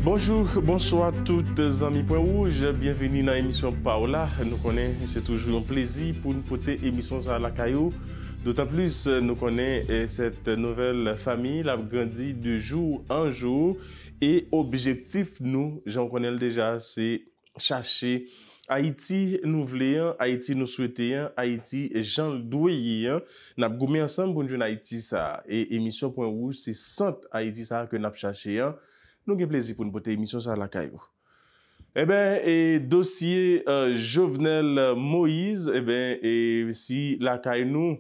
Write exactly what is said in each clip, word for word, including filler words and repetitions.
Bonjou, bonswa tout zanmi Pwen Wouj, byenveni nan emisyon pa w la. Nou konnen se toujou yon plezi pou n pote emisyon sa a lakay ou. Dotan plis, nou konnen, eh, cette nouvelle famille l ap grandi de jour en jour. E objektif nou, jan w konnen l deja, se chache Ayiti nou vle an, Ayiti nou swete an, Ayiti jan l dwe ye an. N ap goumen ansanm pou n jwenn Ayiti sa a. E emisyon Pwen Wouj se sant Ayiti sa a ke n ap chache an. Nou gen plezi pou n pote emisyon sa a lakay ou. Eben, e dosye, eh, Jovenel Moïse, eben, e si lakay nou,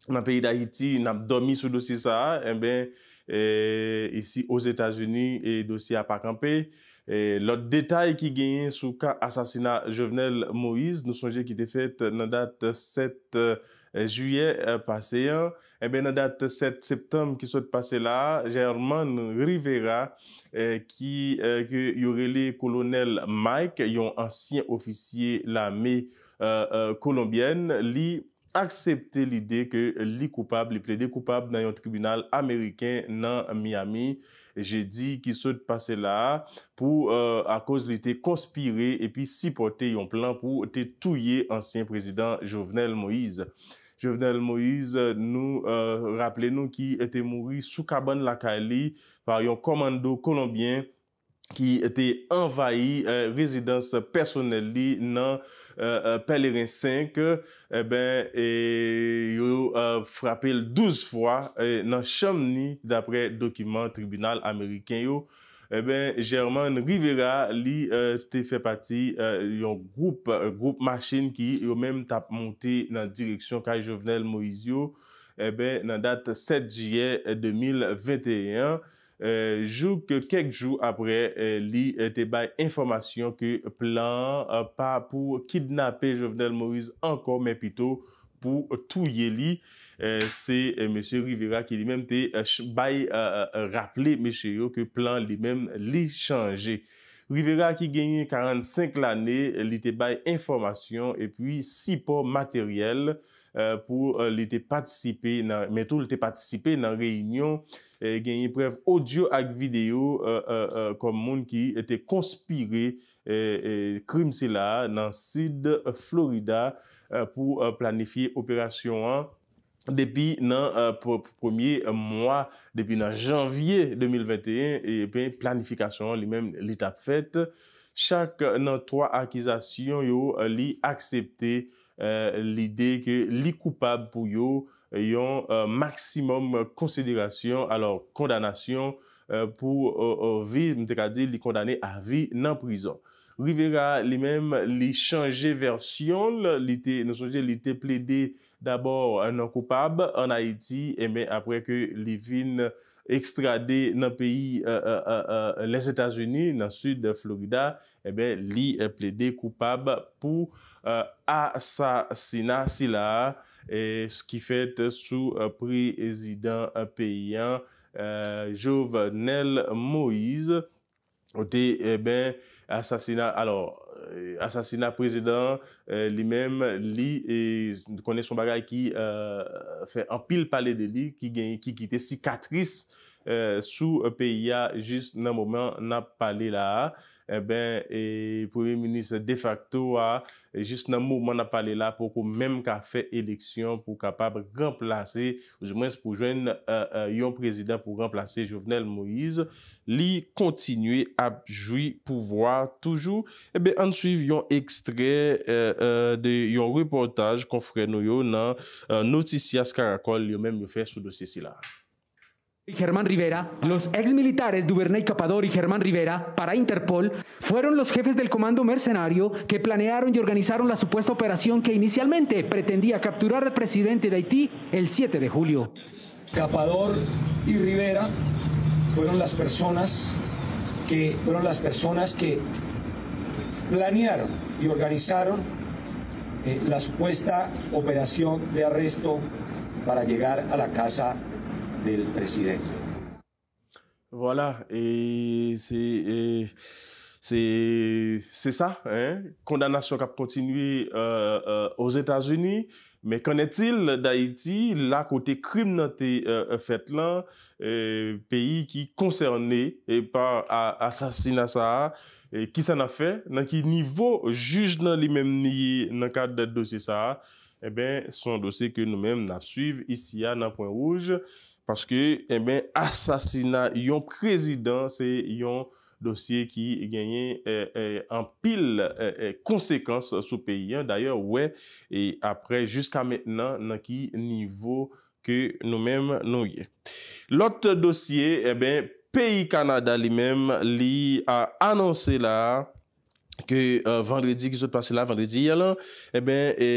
nan peyi Dayiti, n ap dòmi sou dosye sa a, enben, eh, isi Ozetazini, e dosye a pa kanpe. Eh, lòt detay ki genyen sou ka asasina Jovenel Moïse, nou sonje ki te fèt nan dat sèt, eh, jiyè, eh, pase an. Enben, nan dat sèt septanm ki sot pase la a, German Rivera, eh, ki, eh, ke yo rele Kolonèl Mike, yon ansyen ofisye lame, eh, eh, kolonbyèn, li aksepte lide ke li koupab, li plede koupab nan yon tribinal ameriken nan Miami, jedi ki sot pase la a, pou, eh, akoz li te konspire epi sipòte yon plan pou te touye ansyen prezidan Jovenel Moïse. Jovenel Moïse, nou, eh, raple nou ki te mouri sou kabann lakay li pa yon kòmando kolonbyen ki te anvayi, eh, rezidans pèsonèl li nan, eh, eh, Pèleren senk, eben, e yo, eh, frape l douz fwa, eh, nan chanm ni, dapre dokiman tribinal ameriken yo. Eben, German Rivera, li, eh, te fè pati, eh, yon gwoup, eh, gwoup machin ki yo menm t ap monte nan direksyon kay Jovenel Moïse yo, eben, nan dat sèt jiyè, eh, de mil venteyen an. Eh, jouk kèk jou apre, eh, li, eh, te bay enfòmasyon ke plan an, eh, pa pou kidnape Jovenel Moïse ankò, men pito pou touye li. Eh, se, eh, mesye Rivera ki li menm te, eh, ch-, bay, eh, eh, raple mesye yo ke plan li menm li chanje. Rivera ki genyen karannsenk lane, li te bay enfòmasyon epi sipò materyèl, eh, pou, eh, li te patisipe nan, men tou li te patisipe nan reyinyon, eh, genyen prèv odyo ak videyo, eh, eh, eh, kòm moun ki te konspire, eh, eh, krim sila a nan sid Florida, eh, pou, eh, planifye operasyon an depi nan, eh, pr-, premye mwa, depi nan janvye de mil venteyen, e, epi planifikasyon an li menm, li t ap fèt. Chak nan twa akizasyon yo, eh, li aksepte, eh, lide ke li koupab pou yo, eh, yon, eh, maksimòm konsiderasyon, alò, kondanasyon, eh, pou, eh, eh, vi, m te ka di, li kondane a vi nan prizon. Rivera, li menm, li chanje vèsyon l, li te, nou sonje, li te plede dabò, eh, non koupab ann Ayiti, enben, apre ke li vin ekstrade nan peyi, eh, eh, eh, eh, Lèzetazini, nan sid Florida, enben, li, eh, plede koupab pou, eh, asasina sila a, eh, ki fèt sou, eh, prezidan, eh, peyi an, eh, Jovenel Moïse. Kote, enben, asasina, alò, eh, asasina prezidan an, eh, li menm, li, eh, konnen se yon bagay ki, eh, fè anpil pale de li, ki gen, ki kite sikatris, eh, sou peyi a jis nan moman n ap pale la a. Enben, eh, premye minis defakto a, jis nan moman n ap pale la, poko menm ka fè eleksyon pou kapab ranplase, oudimwens pou jwenn, eh, eh, yon prezidan pou ranplase Jovenel Moïse. Li kontinye ap jwi pouvwa toujou. Eben, ann swiv yon ekstrè, eh, eh, de yon repòtaj konfrè nou yo nan, eh, Noticias Caracol, yo menm yo fè sou dosye sila. Y Germán Rivera, los ex militares Duvernay Capador y Germán Rivera, para Interpol, fueron los jefes del comando mercenario que planearon y organizaron la supuesta operación que inicialmente pretendía capturar al presidente de Haití el siete de julio. Capador y Rivera fueron las personas que fueron las personas que planearon y organizaron eh, la supuesta operación de arresto para llegar a la casa del presidente. Vwala, e se, e, Se, se sa, en, kondanasyon k ap kontinye, euh, euh, Ozetazini, men qu'en est-il d'Haïti, la kote krim nan te, euh, euh, fèt lan, euh, peyi ki konsène, e, pa a, asasina sa a, e, kisa n ap fè, nan ki nivo jij nan li menm li ye nan kad dosye sa a, enben, se yon dosye ke nou menm n ap swiv isi a nan Pwen Wouj, paske, enben, asasina yon prezidan, se yon dosye ki genyen, eh, eh, anpil, eh, eh, konsekans sou peyi an. Dayè, ou wè, e aprè, jiska mentnan, nan ki nivo ke nou menm nou ye. Lòt dosye, enben, peyi Kanada li menm, li, a, anonse la, ke, euh, vandredi ki sot pase la, vandredi yè lan, enben, e,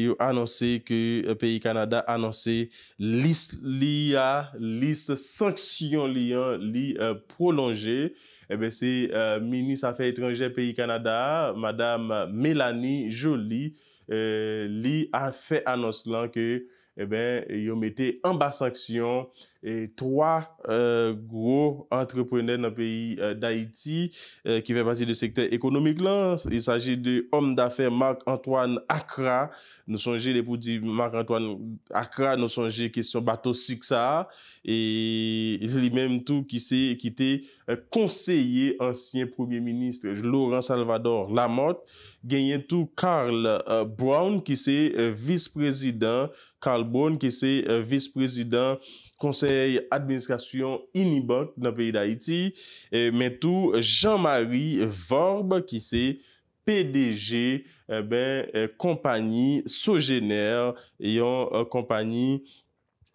yo anonse ke, euh, peyi Kanada anonse lis li a, lis sanksyon li an, li, euh, pwolonje. Enben, se, euh, minis afè etranjè peyi Kanada a, madam Mélanie Joly, euh, li a fè anons lan ke, enben, yo mete anba sanksyon, e, twa, euh, gwo antreprenè nan peyi, euh, Dayiti, euh, ki fè pati de sektè ekonomik lan. Il s'agit de homme d'affaires Marc-Antoine Accra. Nou sonje, depi w di Marc-Antoine Accra, nou sonje kesyon bato sik sa a. E li menm tou ki se, ki te, euh, konseye ansyen premye minis Laurent Salvador Lamothe. Genyen tou Carl, euh, Brown ki se, euh, vis prezidan, Carl Brown ki se, euh, vis prezidan konsèy administrasyon Unibank nan peyi Dayiti, e, men tou Jean-Marie Vorbe ki se P D G, enben, eh, konpayi Sogener, yon, eh, konpayi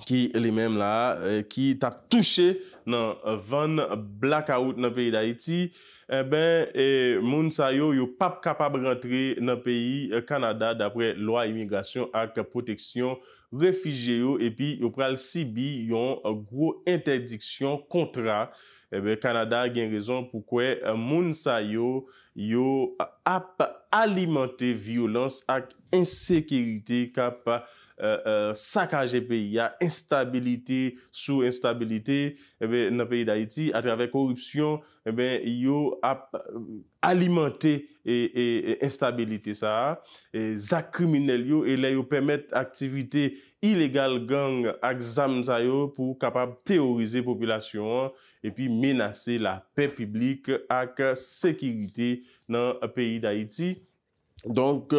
ki li menm la, eh, ki t ap touche nan, eh, vann blakawout nan peyi Dayiti, enben, eh, moun sa yo, yo p ap kapab rantre nan peyi, eh, Kanada, daprè lwa imigrasyon ak pwoteksyon refijye yo, epi yo pral sibi yon, eh, gwo entèdiksyon kontra. Enben, Kanada gen rezon pou kwè, eh, moun sa yo, yo ap alimante vyolans ak ensekirite k ap, eh, eh, sakaje peyi a, enstabilite sou enstabilite, enben, nan peyi Dayiti, atravè koripsyon, enben, yo ap alimante e, e, e enstabilite sa a, e zak kriminèl yo, e lè yo pèmèt aktivite ilegal gang ak zam sa yo pou kapab teworize popilasyon an, epi menase lapè piblik ak sekirite nan peyi Dayiti. Donk,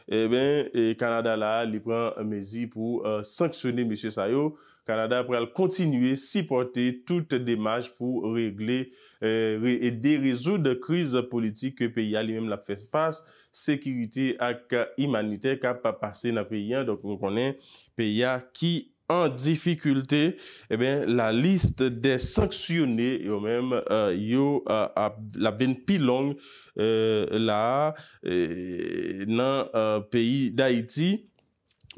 enben, e Kanada la, li pran mezi pou, eh, sanksyone mesye sa yo. Kanada pral kontinye sipòte tout demach pou regle, eh, re-, ede rezoud kriz politik ke peyi a li menm l ap fè fas, sekirite ak imanitè k ap pase nan peyi a. Donk, nou konnen peyi a ki an difikilte, enben, la liste des sanctionnés, yo menm, eh, yo, eh, ap, l ap vin pi long, eh, la, eh, nan, eh, peyi Dayiti.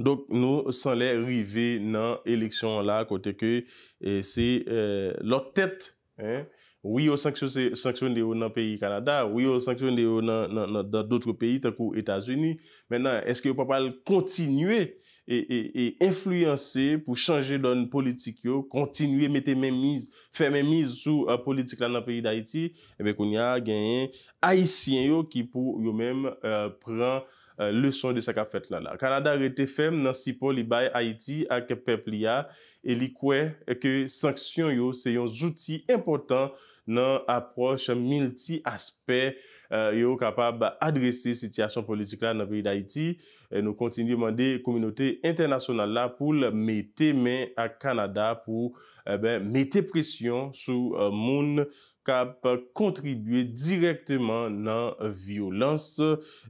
Donk, nou sanlè rive nan eleksyon an la, kote ke, eh, se, eh, lòt tèt, en. Wi, yo sanksyone, sanksyone yo nan peyi Kanada, wi, yo sanksyone yo nan, nan, nan, nan dòt peyi, tankou Etazini. Mentnan, èske yo pa pral kontinye e, e, e enfliyanse pou chanje dòn politik yo, kontinye mete menmiz, fè menmiz sou, eh, politik la nan peyi Dayiti? Enben, kounye a, genyen Ayisyen yo ki pou yo menm, eh, pran, eh, leson de sa k ap fèt la la. Kanada rete fèm nan sipò li bay Ayiti ak pèp li a, e li kwè ke sanksyon yo se yon zouti enpòtan nan apwòch milti aspè, eh, yo kapab adrese sitiyasyon politik la nan peyi Dayiti. Eh, nou kontinye mande kominote entènasyonal la pou l mete men ak Kanada pou, enben, mete presyon sou, eh, moun k ap kontribye dirèkteman nan vyolans,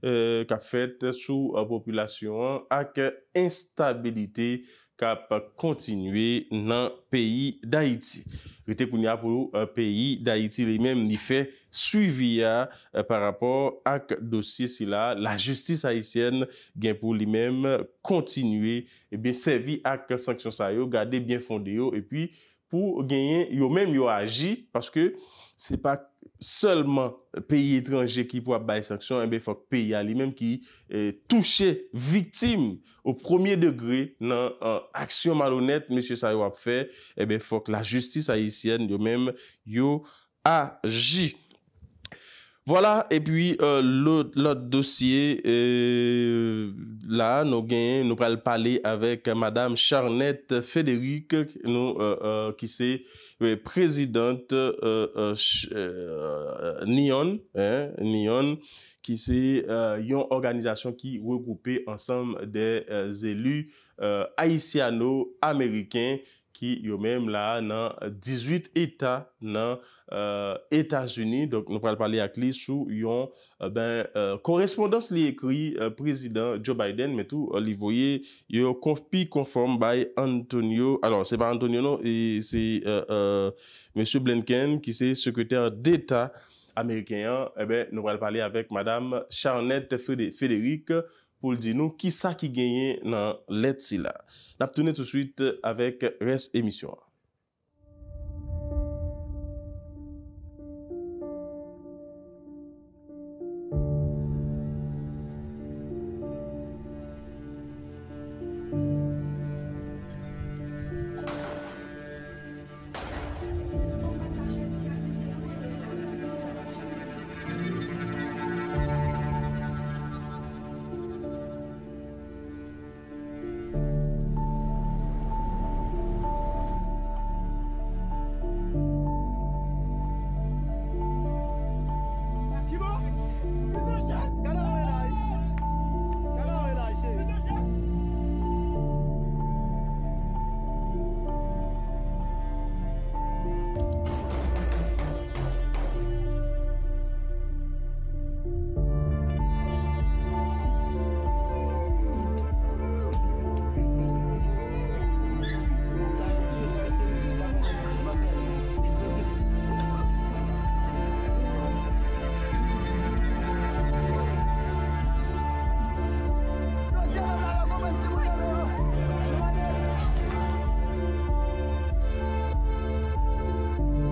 eh, k ap fèt sou, eh, popilasyon an ak enstabilite k ap kontinye nan peyi Dayiti. Rete kounye a pou, eh, peyi Dayiti li menm, li fè swivi a, eh, pa rapò ak dosye sila. Lajistis ayisyèn gen pou li menm kontinye, ebyen, sèvi ak sanksyon sa yo, gade byen fonde yo, epi pou genyen yo menm yo aji, paske se pa sèlman peyi etranje ki pou ap bay sanksyon, enben, fòk peyi a li menm ki, eh, touche, viktim o premye degre nan, eh, aksyon malonèt mesye sa yo ap fè, enben, fòk lajistis ayisyèn yo menm yo aji. Vwala, epi, euh, lòt, lòt dosye, euh, la, nou genyen, nou pral pale avèk Madam Charnette Frédéric, nou, euh, euh, ki se, euh, prezidant, euh, euh, ch-, euh, NEON, hein, NEON, ki se, euh, yon òganizasyon ki regwoupe ansanm de, euh, zeli, euh, ayisyano-ameriken ki yo menm la nan dizuit eta nan, euh, Etazini. Donk, nou pral pale ak li sou yon, euh, ben, euh, korespondans li ekri, euh, prezidan Joe Biden, men tou, euh, li voye yo kon-, pi konfòm bay Antonio, alò, se pa Antonio non, e se, euh, euh, mesye Blinken ki se sekretè deta ameriken an. Eben, nou pral pale avèk madam Charnette Frédé-, Frédéric pou l di nou kisa ki genyen nan lèt sila. N ap tounen touswit avèk rès emisyon an.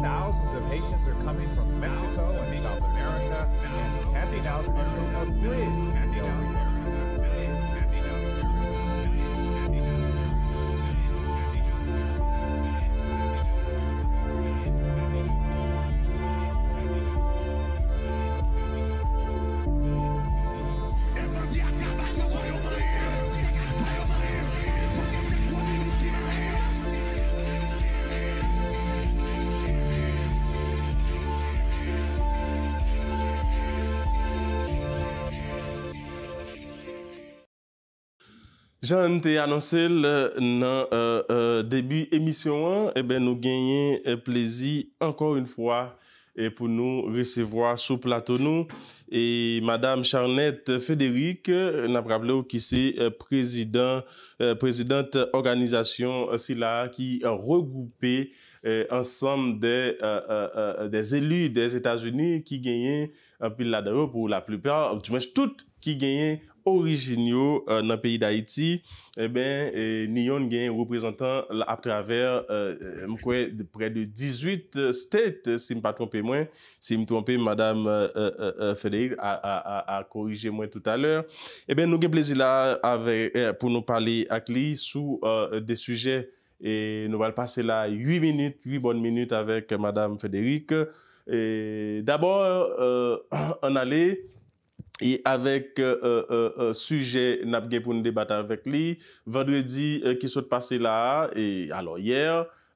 Thousands of Haitians are coming from Mexico and South America and camping out under a bridge. Jan n te anonse l, euh, nan, euh, euh, debi emisyon an, eben, nou genyen, euh, plezi, ankò yon fwa, e pou nou resevwa sou plato nou, e madam Charnette Frédéric, euh, n ap raple w ki se, euh, prezidan, euh, prezidant òganizasyon, euh, sila a ki, euh, regwoupe, euh, ansanm de, euh, euh, euh, des élus des États-Unis ki genyen anpil ladan yo, pou laplipa, dimwens tout, ki genyen orijin yo, euh, nan peyi Dayiti, eben, e, NEON genyen reprezantan l atravè, euh, euh, m kwè, de, prè de dizuit, euh, state, si m pa twonpe mwen. Si m twonpe, madam, euh, euh, euh, euh, Frédéric a, a, a, a korije mwen toutalè. Eben, nou gen plezi la avè, euh, pou nou pale ak li sou, euh, de sijè, e nou pral pase la uit minit, uit bòn minit avèk madam Frédéric. E dabò, euh, ann ale, e avèk, euh, euh, euh, sijè n ap gen pou n debat avèk li, vandredi, euh, ki sot pase la a, e alò yè,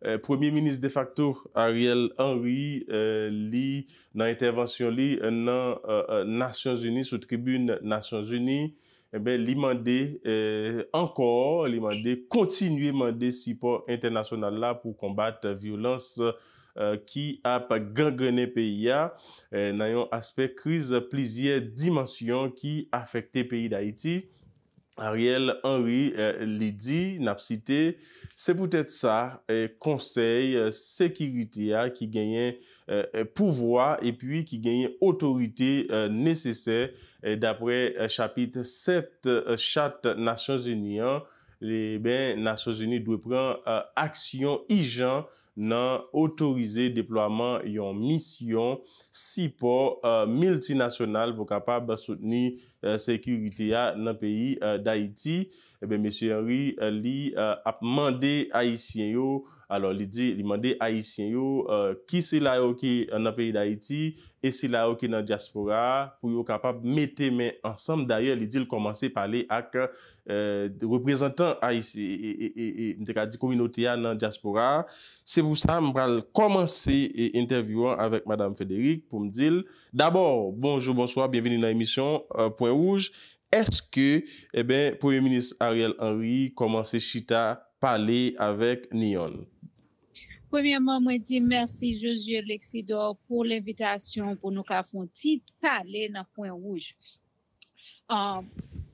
euh, premye minis defakto Ariel Henry, euh, li, nan entèvansyon li, euh, nan, euh, euh, Nasyonzini, sou tribin Nasyonzini, eben, li mande, euh, ankò, li mande, kontinye mande sipò entènasyonal la pou konbat vyolans, euh, ki ap gangrennen peyi a, euh, nan yon aspè kriz plizyè dimansyon ki afekte peyi Dayiti. Ariel Henry, euh, li di, n ap site, se poutèt sa, euh, Konsèy, euh, Sekirite a ki genyen, euh, euh, pouvwa epi ki genyen otorite, euh, nesesè, euh, daprè, euh, chapit sèt, euh, Chat Nasyonzini an, e ben, Nasyonzini dwe pran, euh, aksyon ijan nan otorize deplwaman yon misyon sipò miltinasyonal pou kapab soutni sekirite a nan peyi Dayiti. Ebyen, mesye Henry, li ap mande Ayisyen yo, alò, li di, li mande Ayisyen yo, ki sila yo ki nan peyi Dayiti, e sila yo ki nan dyaspora a, pou yo kapab mete men ansanm. Dayè, li di l kòmanse pale ak reprezantan Ayisyen, m te ka di kominote a nan dyaspora a. Se pou sa, m pral kòmanse entèvyou an avèk Madanm Frédérique pou m di l, dabò, bonjou, bonswa, byenvini nan emisyon Pwen Wouj. Èske, ebyen, Premye Minis Ariel Henry kòmanse chita pale avèk Niyon? Premyèman, mwen di mèsi Josué Lexidor pou lenvitasyon pou nou ka fè yon ti pale nan Pwen Wouj.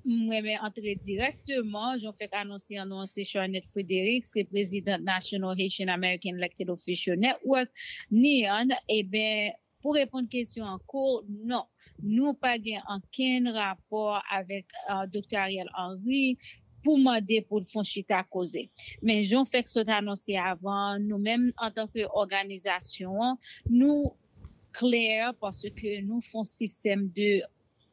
Mwen renmen antre dirèkteman, jan w fèk anonse an nou an, se Charnette Frédérique, se prezidan National Haitian American Elected Official Network, niyan, ebyen, pou reponn kesyon an kou, non. Nou pa gen ankenn rapò avèk Doktè Ariel Henry pou mande pou l fè yon chita koze. Men jan w fèk sot anonse avan, nou menm antanke òganizasyon an, nou klè paske nou fè yon sistèm de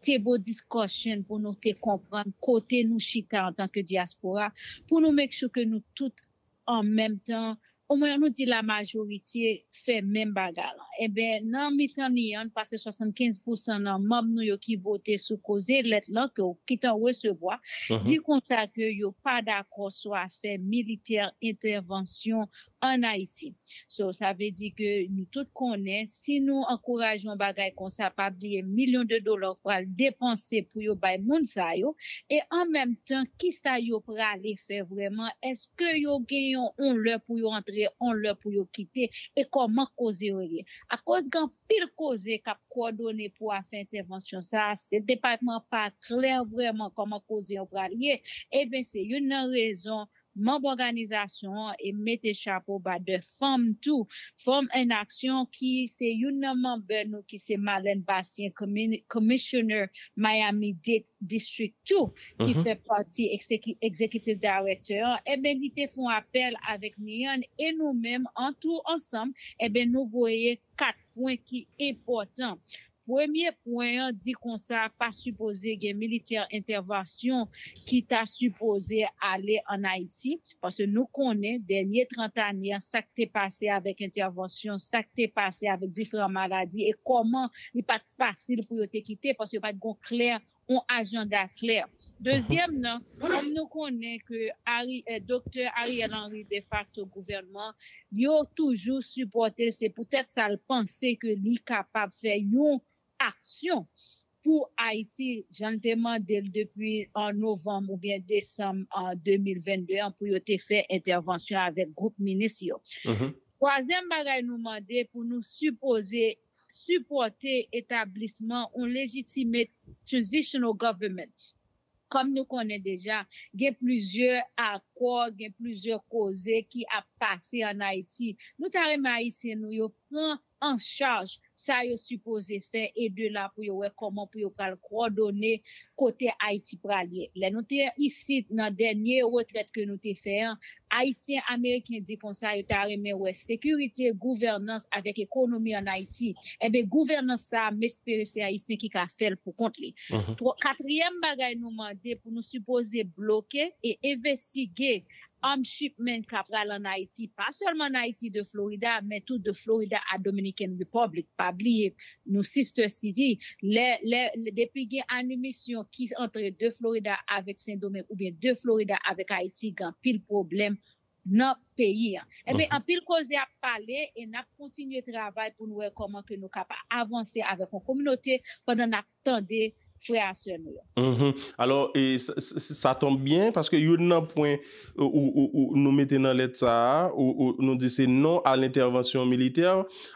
table discussion pou nou te konprann kote nou chita antanke dyaspora, pou nou make sure ke nou tout an menm tan, omwen nou di la majorite fè menm bagay lan. Ebyen, nan mitan niyan, pase swasannkenz pousan nan manm nou yo ki vote sou koze lèt lan ke w, ki t an resevwa, di konsa ke yo pa dakò sou afè militè entèvansyon ann Ayiti. So, sa vle di ke nou tout konnen, si nou ankouraje yon bagay konsa, pa bliye milyon de dola pral depanse pou yo bay moun sa yo, e an menm tan, kisa yo prale fè vrèman? Èske yo gen yon, yon lè pou yo antre, yon lè pou yo kite, e kòman koze yo ye? Akoz gen anpil koze k ap kwòdone pou afè entèvansyon sa a, State Department pa klè vrèman kòman koze yo pral ye, ebyen se youn nan rezon manm òganizasyon an e mete chapo ba de fanm tou. Fanm en aksyon ki se youn nan manbè nou ki se Marlène Bastien, Commissioner Miami-Dade District tou, ki fè pati Executive Director an, ebyen li te fè yon apèl avèk Niyan e nou menm an tou ansanm, ebyen nou voye kat pwen ki enpòtan. Premye pwen an di konsa pa sipoze gen militè entèvansyon ki ta sipoze ale ann Ayiti, paske nou konnen dènye trant ane an, sa k te pase avèk entèvansyon, sa k te pase avèk diferan maladi e kòman li pa t fasil pou yo te kite paske yo pa t gen klè yon ajanda klè. Dezyèm nan, kòm nou konnen ke Ari, eh, Doktè Ariel Henry de facto gouvènman, yo toujou sipòte l, se poutèt sa l panse ke li kapab fè yon aksyon pou Ayiti, jan l te mande l depi an novanm oubyen desanm an de mil vennde an pou yo te fè entèvansyon avèk gwoup minis yo. Twazyèm bagay nou mande pou nou sipoze sipòte etablisman yon legitimate transitional government. Kòm nou konnen deja, gen plizyè akò, gen plizyè koze ki ap pase ann Ayiti. Nou ta renmen Ayisyen nou yo pran an chaj sa yo sipoze fè e de la pou yo wè kòman pou yo pral kwòdone kote Ayiti pral ye. Lè nou te isit nan dènye retrèt ke nou te fè an, Ayisyen Ameriken di konsa yo ta renmen wè sekirite, gouvènans avèk ekonomi ann Ayiti. Ebyen, gouvènans sa a, m espere se Ayisyen ki ka fè l pou kont li. Twa-, katriyèm bagay nou mande pou nou sipoze bloke e envestige arm shipment k ap pral ann Ayiti, pa sèlman ann Ayiti de Florida, men tou de Florida a Dominican Republic. Pa bliye, nou sister city. Lè, lè, depi gen animisyon ki antre de Florida avèk Sendomeng oubyen de Florida avèk Ayiti, gen anpil pwoblèm nan peyi an. Ebyen, anpil koze ap pale e n ap kontinye travay pou nou wè kòman ke nou kapab avanse avèk yon kominote pandan n ap tande frè a sè nou yo. Alò, e, sa, sa, sa tonbe byen, paske youn nan pwen ou, ou, ou, nou mete nan lèt sa a, ou, ou, nou di se non a lentèvansyon militè,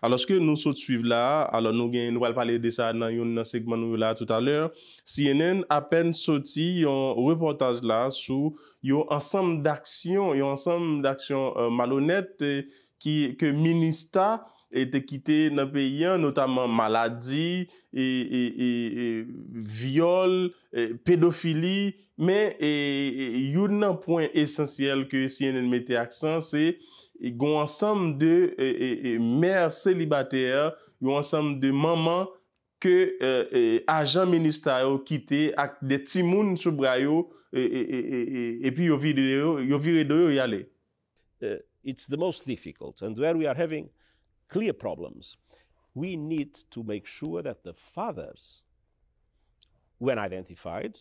alòske nou sot swiv la a, alò nou gen, nou pral pale de sa nan youn nan segman nou yo la a toutalè. C N N apèn soti yon repòtaj la sou yon ansanm daksyon, yon ansanm daksyon, eh, malonèt, eh, ki, ke MINUSTAH e te kite nan peyi an, notaman maladi, e, e, e, e, vyòl, e, pedofili, men e, e, youn nan pwen esansyèl ke C N N mete aksan, se e, gon ansanm de e, e, e, mè selibatè, yon ansanm de manman ke e, e, ajan minista yo kite ak de timoun sou bra yo, e, e, e, e, e, epi yo vire yo, yo vire do yo, y ale. Uh, it's the most difficult, and where we are having clear problems, we need to make sure that the fathers, when identified,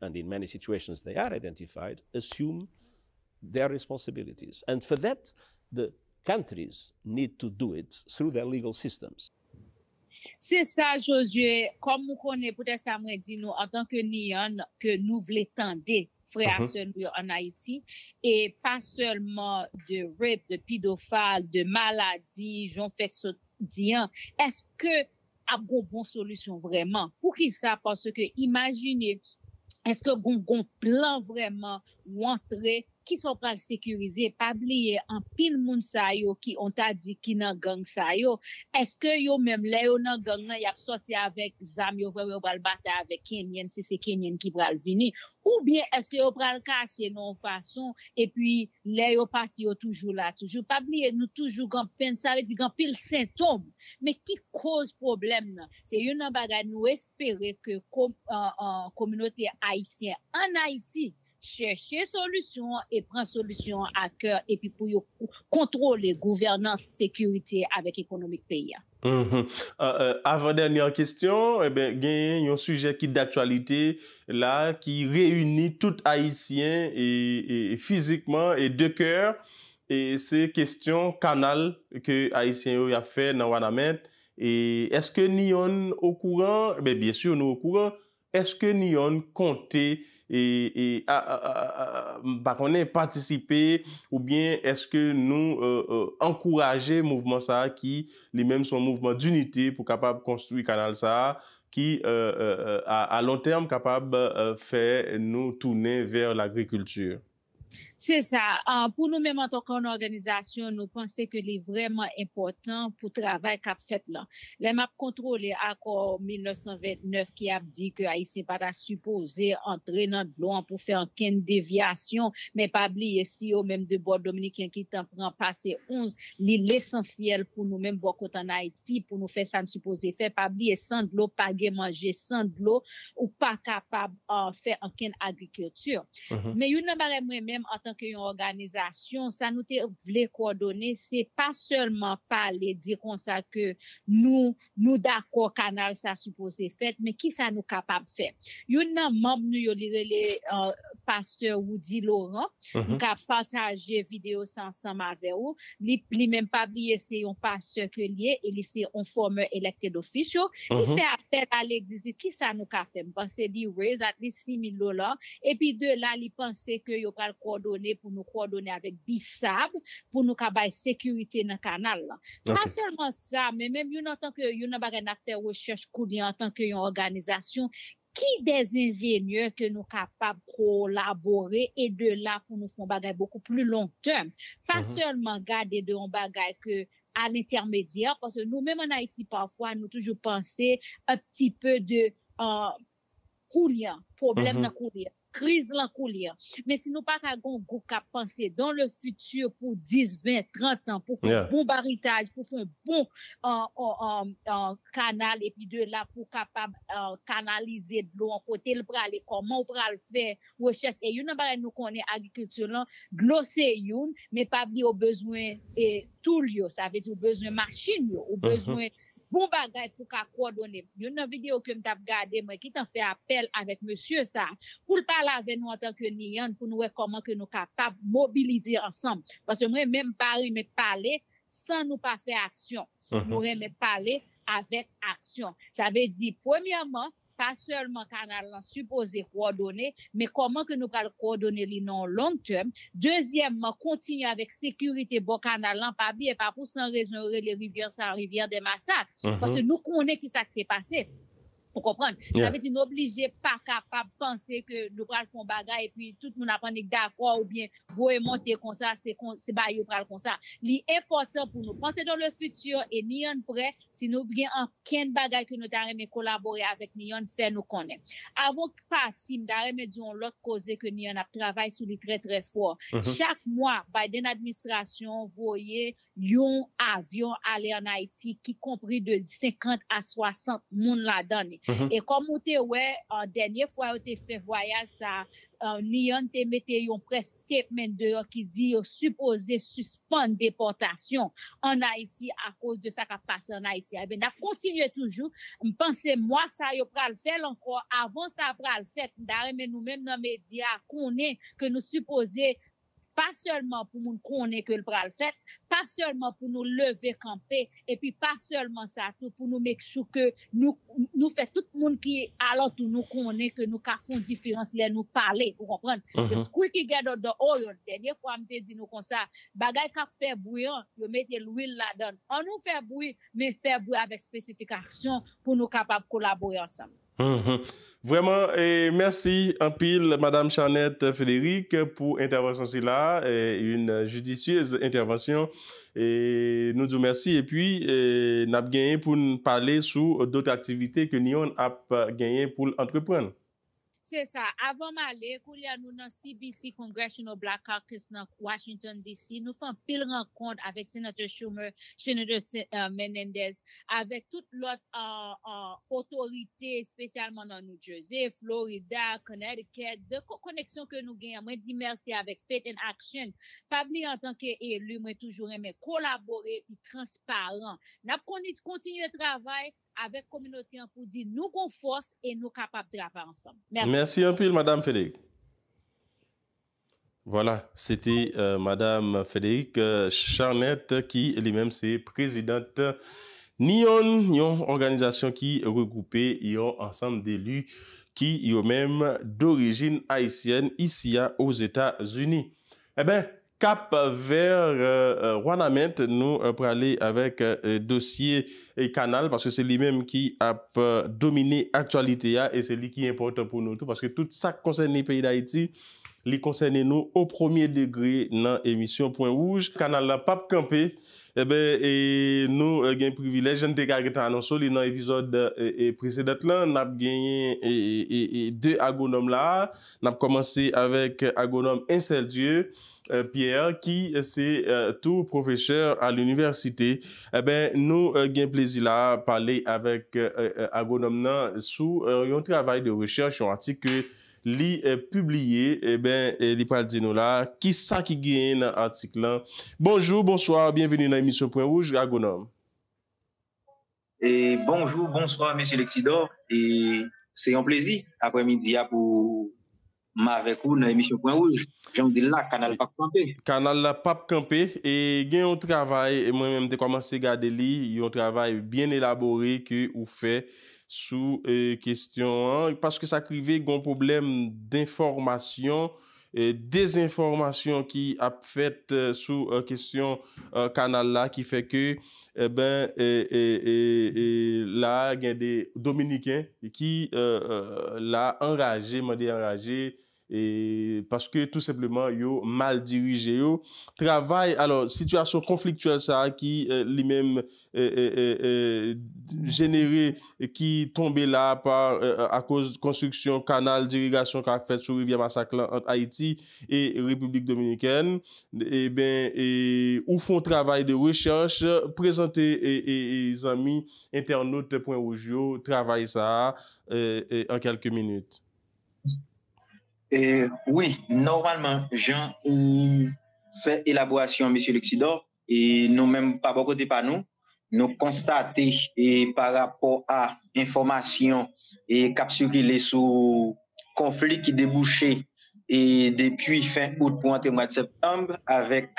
and in many situations they are identified, assume their responsibilities. And for that, the countries need to do it through their legal systems. Se sa, Josué, kòm ou konnen, poutèt sa mwen di nou, antanke Niyan, ke nou vle tande frè a sè nou yo ann Ayiti, e pa sèlman de rape, de pidofal, de maladi, jan w fèk sot di an, èske ap gon bon solisyon vrèman? Poukisa? Paske imajine, èske gon gon plan vrèman ou antre, kisa w pral sekirize? Pa bliye, anpil moun sa yo ki on ta di ki nan gang sa yo, èske yo menm lè yo nan gang nan, y ap sòti avèk zam yo vrèman, yo pral batay avèk Kenyan, si se Kenyan ki pral vini? Oubyen èske yo pral kache nan yon fason, epi lè yo pati, yo toujou la toujou? Pa bliye, nou toujou gen anpil, sa vle di gen anpil sentòm. Men ki koz pwoblèm nan? Se youn nan bagay nou espere ke kominote ayisyen ann Ayiti chèche solisyon an e pran solisyon an a kè epi pou yo kontwole gouvènans, sekirite avèk ekonomik peyi a. Avan dènyè kesyon, eben, genyen yon sijè ki daktyalite la, ki reyini tout Ayisyen e, e, fizikman e de kè. E se kesyon kanal ke Ayisyen yo y ap fè nan Wanament. E èske Niyon okouran? Ben, byen si nou okouran. Èske Niyon konte e, e, a, a, a, a, m pa konnen, patisipe, oubyen èske nou e, e, ankouraje mouvman sa a ki li menm se yon mouvman dinite pou kapab konstwi kanal sa a ki e, e, e, a, a lon tèm kapab e, fè nou tounen vè lagrikilti? Se sa. Pou nou menm antanke yon òganizasyon, nou panse ke li vrèman enpòtan pou travay k ap fèt lan. Lè m ap kontwole akò mil nèf san vennèf ki ap di ke Ayisyen pa ta sipoze antre nan dlo an pou fè ankenn devyasyon, men pa bliye si yo menm de bò dominiken ki tan pran pase onz, li lesansyèl pou nou menm bò kote ann Ayiti pou nou fè sa n sipoze fè. Pa bliye, san dlo pa gen manje, san dlo ou pa kapab fè ankenn agrikilti. Men youn nan bagay mwen menm antanke yon òganizasyon, sa nou te vle kowòdone, se pa sèlman pale, di konsa ke nou, nou dakò kanal sa sipoze fèt, men kisa nou kapab fè? Youn nan manm nou yo, li rele pastè Roudy Laurent, m ka pataje videyo sa ansanm avè ou. Li, li menm pa bliye se yon pastè ke l ye e li se yon former elected official. Li fè apèl a legliz li, kisa nou ka fè? M panse li raise at least sis mil dola. Epi de la, li panse ke yo pral kowòdone pou nou kowòdone avèk BSAB pou nou ka bay sekirite nan kanal lan. Pa sèlman sa, men menm youn antanke youn nan bagay n ap fè rechèch kounye a antanke yon òganizasyon, ki dè enjenyè ke nou kapab kolabore e de la pou nou fè yon bagay bokou pli long tèm. Pa sèlman gade de yon bagay ke a lentèmedyè, paske nou menm ann Ayiti pafwa nou toujou panse un petit peu de koulye a, pwoblèm nan koulye a, kriz lan koulye a. Men si nou pa ka gen yon gwoup k ap panse dans le futur pou dis, ven, trant an, pou fè yon bon baritaj, pou fè yon bon kanal, epi de la pou kapab kanalize dlo an, kote l prale, kòman w pral fè rechèch. E youn nan bagay nou konnen agrikilti lan, dlo se youn, men pa bliye w bezwen tool yo, sa vle di w bezwen machin yo, ou bezwen bon bagay pou ka kowòdone. Youn nan videyo ke m t ap gade, mwen gentan fè apèl avèk mesye sa a pou l pale avè nou antanke Niyan pou nou wè kòman ke nou kapab mobilize ansanm. Paske mwen menm m pa renmen pale san nou pa fè aksyon. Nou renmen pale avèk aksyon. Sa vle di, premyèman, pa sèlman kanal lan sipoze kowòdone, men kòman ke nou pral kowòdone li nan yon long tèm. Dezyèmman, kontinye avèk sekirite bò kanal lan. Pa bliye, pa pou san rezon yo rele rivyè sa a rivyè dè masak. Paske nou konnen kisa k te pase. Ou konprann? Sa vle di nou oblije pa kapab panse ke nou pral fè yon bagay epi tout moun ap annik dakò oubyen voye monte konsa, se kon, se bagay yo pral konsa. Li enpòtan pou nou panse dans le futur e Neon prè, si nou gen ankenn bagay ke nou ta renmen kolabore avèk Neon, fè nou konnen. Avan pati, m ta renmen di yon lòt koze ke Neon ap travay sou li trè, trè fò. Chak mwa, Biden administrasyon voye yon avyon ale ann Ayiti ki konpri de senkant a swasant moun ladan li. E kòm ou te wè, an dènye fwa yo te fè vwayaj sa, Neon te mete yon press statement deyò ki di yo sipoze sispann depòtasyon ann Ayiti akoz de sa k ap pase ann Ayiti a. Ebyen, n ap kontinye toujou. M panse mwa sa yo pral fè l ankò. Avan sa pral fèt, m ta renmen nou menm nan medya konnen ke nou sipoze pa sèlman pou moun konnen ke l pral fèt, pa sèlman pou nou leve kanpe, epi pa sèlman sa tou, pou nou make sure ke nou, nou fè tout moun ki alantou nou konnen ke nou ka fè yon diferans lè nou pale, ou konprann? The squeaky get the oil. Dènye fwa m te di nou konsa, bagay k ap fè bwi an, yo mete lwil ladan l. Ann nou fè bwi, men fè bwi avèk spesifikasyon pou nou kapab kolabore ansanm. Vrèman, e mèsi anpil Madam Charnette Frédéric pou entèvansyon sila, e, une judicieuse intervention. E nou di w mèsi epi, e, n ap genyen pou n pale sou dòt aktivite ke Neon ap genyen pou l antreprann. Se sa. Avan m ale, koulye a nou nan C B C Congressional Black Caucus nan Washington D C. Nou fè anpil rankont avèk Senatè Schumer, Senatè Menendez, avèk tout lòt otorite, espesyalman nan New Jersey, Florida, Connecticut, de koneksyon ke nou genyen. Mwen di mèsi avèk Faith in Action. Pa bliye, antanke eli, mwen toujou renmen kolabore epi transparan. N ap kontinye travay avèk kominote an pou di nou gon fòs e nou kapab travay ansanm. Mèsi. Mèsi anpil, Madam Frederic. Vwala, se te Madam Frederic Charnette ki li menm se prezidant Neon, yon òganizasyon ki regwoupe yon ansanm deli ki yo menm dorijin ayisyèn isi a Ozetazini. Enben, Cap Vert, Wanament, nou prale avèk dosye kanal, paske se li menm ki ap domine aktyalite a, e se li ki enpòtan pou nou tou, paske tout sa k konsène peyi Dayiti, li konsène nou o premye degre nan emisyon Pwen Wouj. Kanal la p ap kanpe. Enben, e, nou e, gen privilèj, jan n te ka gentan anonse w li nan epizòd e, e, presedan lan, n ap genyen e, e, e, e, de agwonòm la. N ap kòmanse avèk agwonòm Enseldieu Pierre, ki se tou pwofesè a linivèsite. Enben, nou gen plezi la pale avèk agwonòm nan sou yon travay de rechèch, yon atik ke li pibliye. Enben, li pral di nou la kisa ki genyen nan atik lan. Bonjou, bonswa, byenveni nan emisyon Pwen Wouj, agwonòm. E bonjou, bonswa, mesye Lexidor. E se yon plezi aprèmidi a pou m avèk ou nan emisyon Pwen Wouj. Jan w di l la, kanal p ap kanpe. Kanal la p ap kanpe. E gen yon travay, e mwen menm te kòmanse gade li, yon travay byen elabore ke ou fè sou e, kesyon an, paske sa k rive gen yon pwoblèm denfòmasyon, e, dezenfòmasyon ki ap fèt e, sou e, kesyon e, kanal la ki fè ke, enben, e, e, e, e, la a gen de Dominiken ki e, e, la anraje, mande anraje, e, paske tou senpleman yo mal dirije yo. Travay, alò, sitiyasyon konfliktyèl sa a ki e, li menm e, e, e, e, jenere ki tonbe la pa e, e, akoz konstriksyon kanal dirigasyon k ap fèt sou rivyè Masak lan ant Ayiti e Repiblik Dominikèn. Eben, e, ou fè yon travay de rechèch, prezante e, e, e, zanmi entènot Pwen Wouj yo travay sa a e, e, an kèlke minit. E, wi, nòmalman, jan ou fè elaborasyon an, mesye Lexidor, e nou menm pa bò kote pa nou, nou konstate e pa rapò a enfòmasyon e k ap sikile sou konfli ki debouche e depi fen out pou antre mwa septanm avèk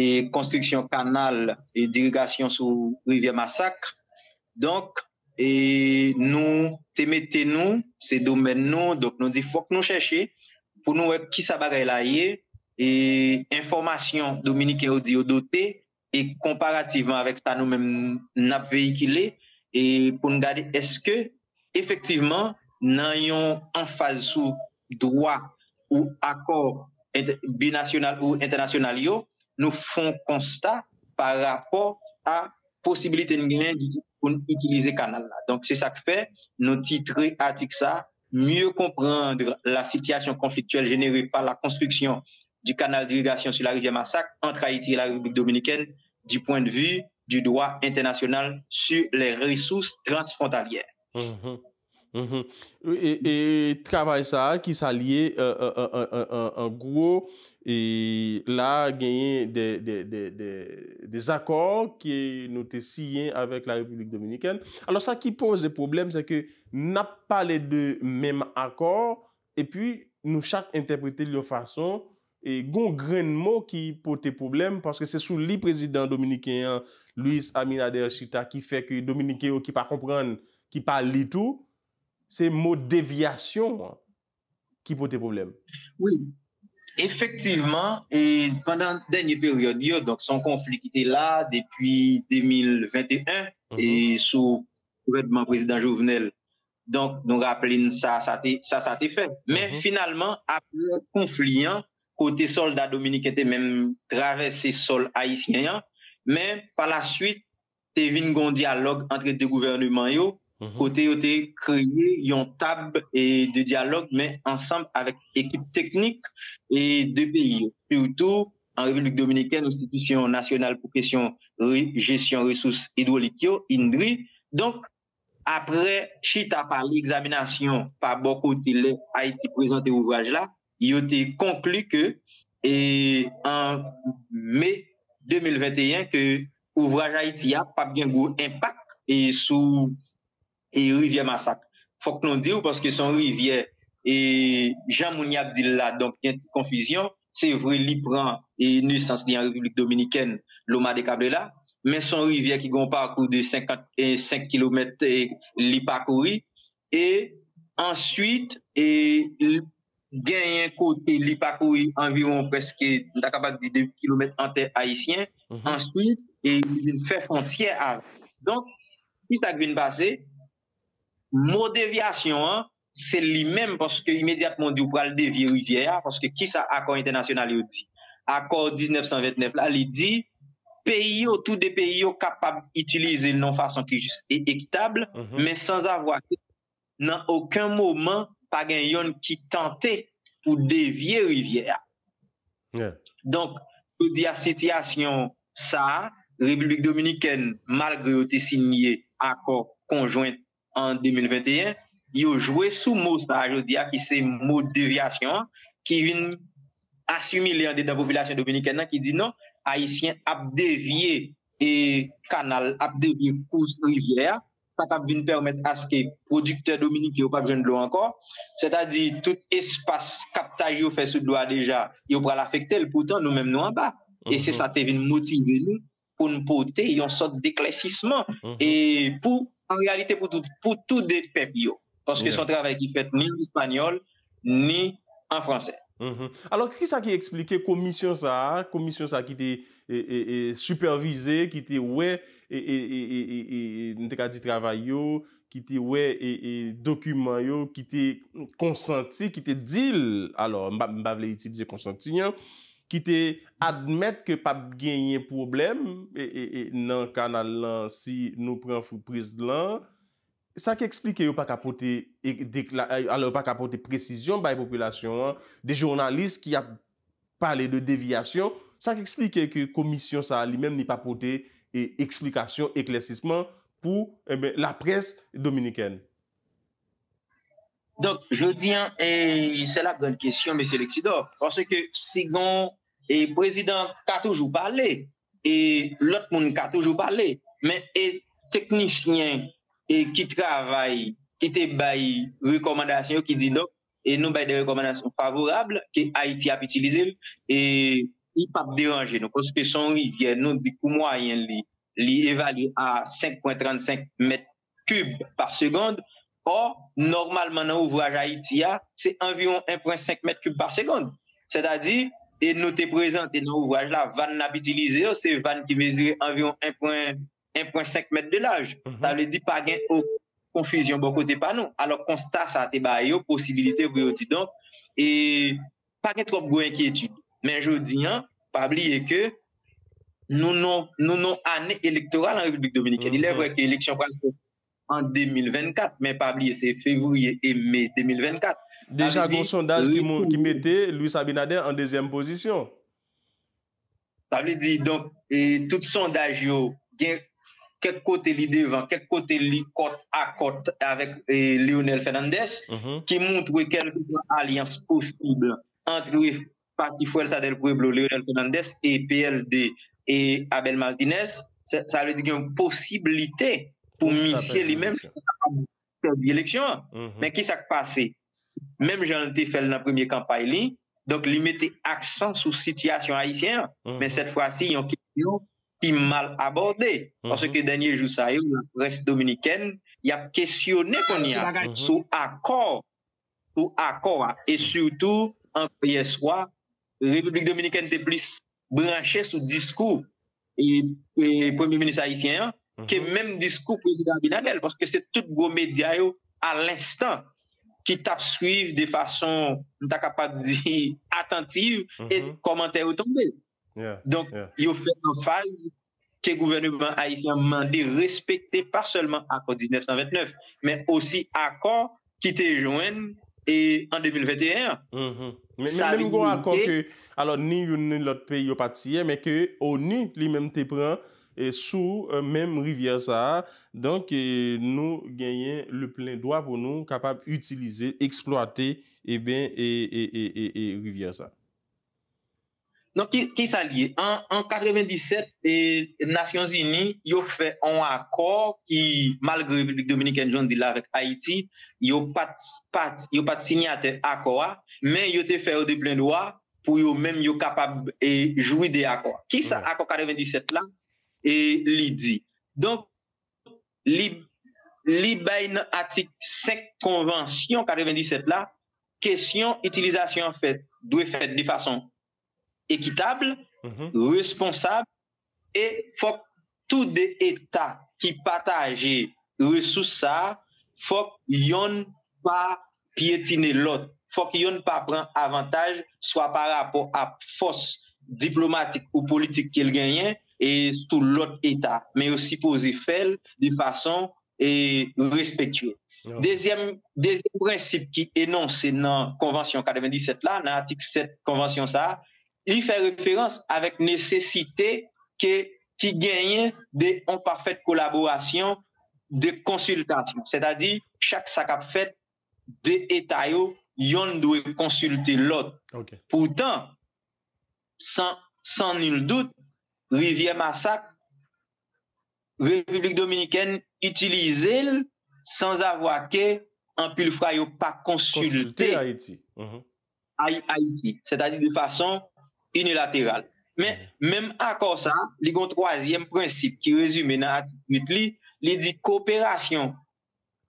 e konstriksyon kanal e dirigasyon sou rivyè Masak. Donk, e nou te mete nou, se domèn nou, donk nou di fòk nou chèche pou nou wè kisa bagay la ye, e enfòmasyon dominiken yo di yo dote, e konparativman avèk sa nou menm n ap veyikile, e pou n gade èske efektivman, nan yon anfaz sou dwa ou akò ent- binasyonal ou entènasyonal yo, nou fè yon konsta pa rapò a posibilite n genyen pou n itilize kanal la. Donk, se sa k fè nou titre atik sa, Mieux comprendre la situation conflictuelle générée par la construction du canal d'irrigation sur la rivière Massacre entre Haïti et la République dominicaine du point de vue du droit international sur les ressources transfrontalières. Mhm. Mhm. E, e, e travay sa a ki salye an gwo, e la genyen de, de, de, de, de zakò ke nou te siyen avèk la Repiblik Dominikèn. Alò, sa ki poze pwoblèm, se ke n ap pale de menm akò, epi nou chak entèprete l yon fason, e gon grenn mo ki pote pwoblèm, paske se sou li prezidan dominiken an, Luis Abinader, chita, ki fè ke Dominiken yo ki pa konprann, ki pa li tou, se mo devyasyon an ki pote pwoblèm. Wi, efektivman, e pandan dènye peryòd yo, donk se yon konfli ki te la depi de mil venteyen, e sou gouvènman prezidan Jovenel. Donk, nou raple n sa sa te, sa sa te fè. Men finalman, apre konfli an, kote sòlda dominiken te menm travèse sòl ayisyen an, men pa la swit, te vin gen yon dyalòg antre de gouvèneman yo, kote yo te kreye yon tab e de dyalòg, men ansanm avèk ekip teknik e de peyi yo. Sitou, an Repiblik Dominikèn, Enstitisyon Nasyonal pou Kesyon Re- Jesyon Resous Idwolik yo, indri. Donk, apre chita pale, egzaminasyon pa bò kote lè Ayiti prezante ouvraj la, yo te konkli ke e, an me de mil venteyen ke ouvraj Ayiti a p ap gen gwo enpak e sou e rivyè Masak. Fòk nou di w, paske se yon rivyè e jan moun y ap di l la, donk gen ti konfizyon. Se vre, li pran e nesans li an Repiblik Dominikèn, Loma de Cabrera, men se yon rivyè ki gen yon pakou de senkant e senk kilomèt e li pakouri. E answit, e l- genyen kote li pakouri anviwon prèske, m ta kapab di, de kilomèt an tè ayisyen. Answit, e li vin fè fwontyè avè. Donk, ki sa k vin pase? Mo devyasyon an, se li menm, paske imedyatman w di w pral devye rivyè a, paske ki sa akò entènasyonal yo di? Akò diznèf san vennèf la, li di, peyi yo, tou de peyi yo kapab itilize l nan yon fason ki jis e ekitab, men sanzavwa ke nan okenn moman pa gen yonn ki tante pou devye rivyè a. Donk, jodi a, sitiyasyon sa a, Repiblik Dominikèn, malgre yo te sinye akò konjwen an de mil venteyen, yo jwe sou mo sa a jodi a, ki se mo devyasyon an, ki vin asimile andedan popilasyon dominikèn nan, ki di non, Ayisyen ap devye e kanal, ap devye kous rivyè a, sa k ap vin pèmèt aske pwodiktè dominiken yo p ap jwenn dlo ankò. Sètadi, tout espas kaptaj yo fè sou dlo a deja, yo pral afekte l. Poutan, nou menm, nou anba. E se sa te vin motive nou pou n pote yon sòt deklèsisman e pou, an reyalite, pou tout, pou tou de pèp yo. Paske se yon travay ki fèt ni an espanyòl, ni an fransè. Alò, ki sa ki eksplike komisyon sa a, komisyon sa a ki te e, e, e, sipèvize, ki te wè, e, e, e, e, e, e, e, m te ka di travay yo, ki te wè e, e, dokiman yo, ki te konsanti, ki te di l, alò, m pa, m pa vle itilize konsanti an, ki te admèt ke p ap genyen pwoblèm e, e, e, nan kanal lan si nou pran fripriz lan. Sa ki eksplike yo pa ka pote e, dekla- e, alò, yo pa ka pote presizyon bay popilasyon an, de jounalis ki ap pale de devyasyon, sa ki eksplike ke komisyon sa a li menm li pa pote e, eksplikasyon, eklèsisman pou, enben, laprès dominikèn. Donk, jodi a, e, c'est la grande question, mesye Lexidor, paske si gon e prezidan ka toujou pale, e lòt moun ka toujou pale, men e teknisyen e ki travay, ki te bay rekòmandasyon yo, ki di donk, e nou bay de rekòmandasyon favorab ke Ayiti ap itilize l, e li p ap deranje nou, paske se yon rivyè, nou di kou mwayen li, li evalye a senk pwen trannsenk mèt kib pa segond. Ò, nòmalman, nan ouvraj Ayiti a, se anviwon en pwen senk mèt kib pa segond. Sètadi, e nou te prezante nan ouvraj la, vàn n ap itilize yo, se vàn ki mezire anviwon en pwen, en pwen senk mèt de laj. Sa vle di pa gen o- konfizyon bò kote pa nou. Alò, konsta sa te ba yo posibilite pou yo di donk, e pa gen twòp gwo enkyetid. Men jodi a, pa bliye ke nou nan nou nan ane elektoral an Repiblik Dominikèn. Il est vrai ke eleksyon pral fèt an de mil vennkat, men pa bliye se fevriye e me de mil vennkat. Deja gen yon sondaj ki, ki mete Luis Abinader an dezyèm pozisyon. Sa vle di, donk, e, tout sondaj yo, gen kèk kote li devan, kèk kote li kòt a kòt avèk, e, Leonel Fernandez, ki montre kèlkeswa alyans posib ant pati Fuerza del Pueblo, Leonel Fernandez, e P L D, e Abel Martinez. Sa, sa vle di gen yon posiblite pou misye li menm pèdi eleksyon an. Men ki sa k pase? Menm jan l te fè l nan premye kanpay li, donk li mete aksan sou sitiyasyon ayisyen an. Men sèt fwa si, yon kesyon ki mal abòde. Paske dènye jou sa yo, laprès dominikèn, y ap kesyone kounye a sou akò, sou akò a. E sitou, ankò yè swa, Repiblik Dominikèn te plis branche sou diskou e, e premye minis ayisyen an ke menm diskou prezidan Abinader, paske se tout gwo medya yo a lenstan ki t ap swiv de fason, m ta kapab di, atantiv e kòmantè yo tonbe. Donk, yo fè anfaz ke gouvèneman ayisyen an mande respekte pa sèlman akò diznèf san vennèf, men osi akò ki te jwenn e an de mil venteyen an. Men, men, men gon akò ke, alò, ni youn ni lòt peyi yo pa t siyen, men ke ONU li menm te pran e sou e, menm rivyè sa a. Donk, e, nou genyen le plen dwa pou nou kapab itilize, eksplwate, e ben, e, e, e, e, e rivyè sa a. Donk, ki, ki sa l ye? An, an katrevendisèt, e, Nasyonzini, yo fè yon akò ki, malgre Repiblik Dominikèn, jan w di la, avèk Ayiti, yo pa t, pa t, yo pa t sinyatè akò a, men yo te fè yo de plen dwa pou yo menm yo kapab, e, jwi de akò a. Ki sa akò katrevendisèt la, e, li di? Donk, li, li bay nan atik senk konvansyon katrevendisèt la, kesyon itilizasyon an fèt, dwe fèt de fason ekitab, responsab, e fòk tou de eta ki pataje resous sa a, fòk yonn pa pyetine lòt. Fòk yonn pa pran avantaj swa pa rapò a fòs diplomatik ou politik ke l genyen e sou lòt eta, men yo sipoze fè l de fason e respektye. Dezyèm, dezyèm prensip ki enonse nan konvansyon katrevendisèt la, nan atik sèt konvansyon sa a, li fè referans avèk nesesite ke, ki genyen de yon pafèt kolaborasyon, de konsiltasyon. Sètadi, chak sa k ap fèt, de eta yo, yonn dwe konsilte lòt. Poutan, san, san nil dout, rivyè Masak, Repiblik Dominikèn itilize l sanzavwa ke anpil fwa yo pa konsilte Ayiti. Ay-, Ayiti, sètadi de fason inilateral. Men, menm akò sa, li gen yon twazyèm prensip ki rezime nan atik uit li, li di koperasyon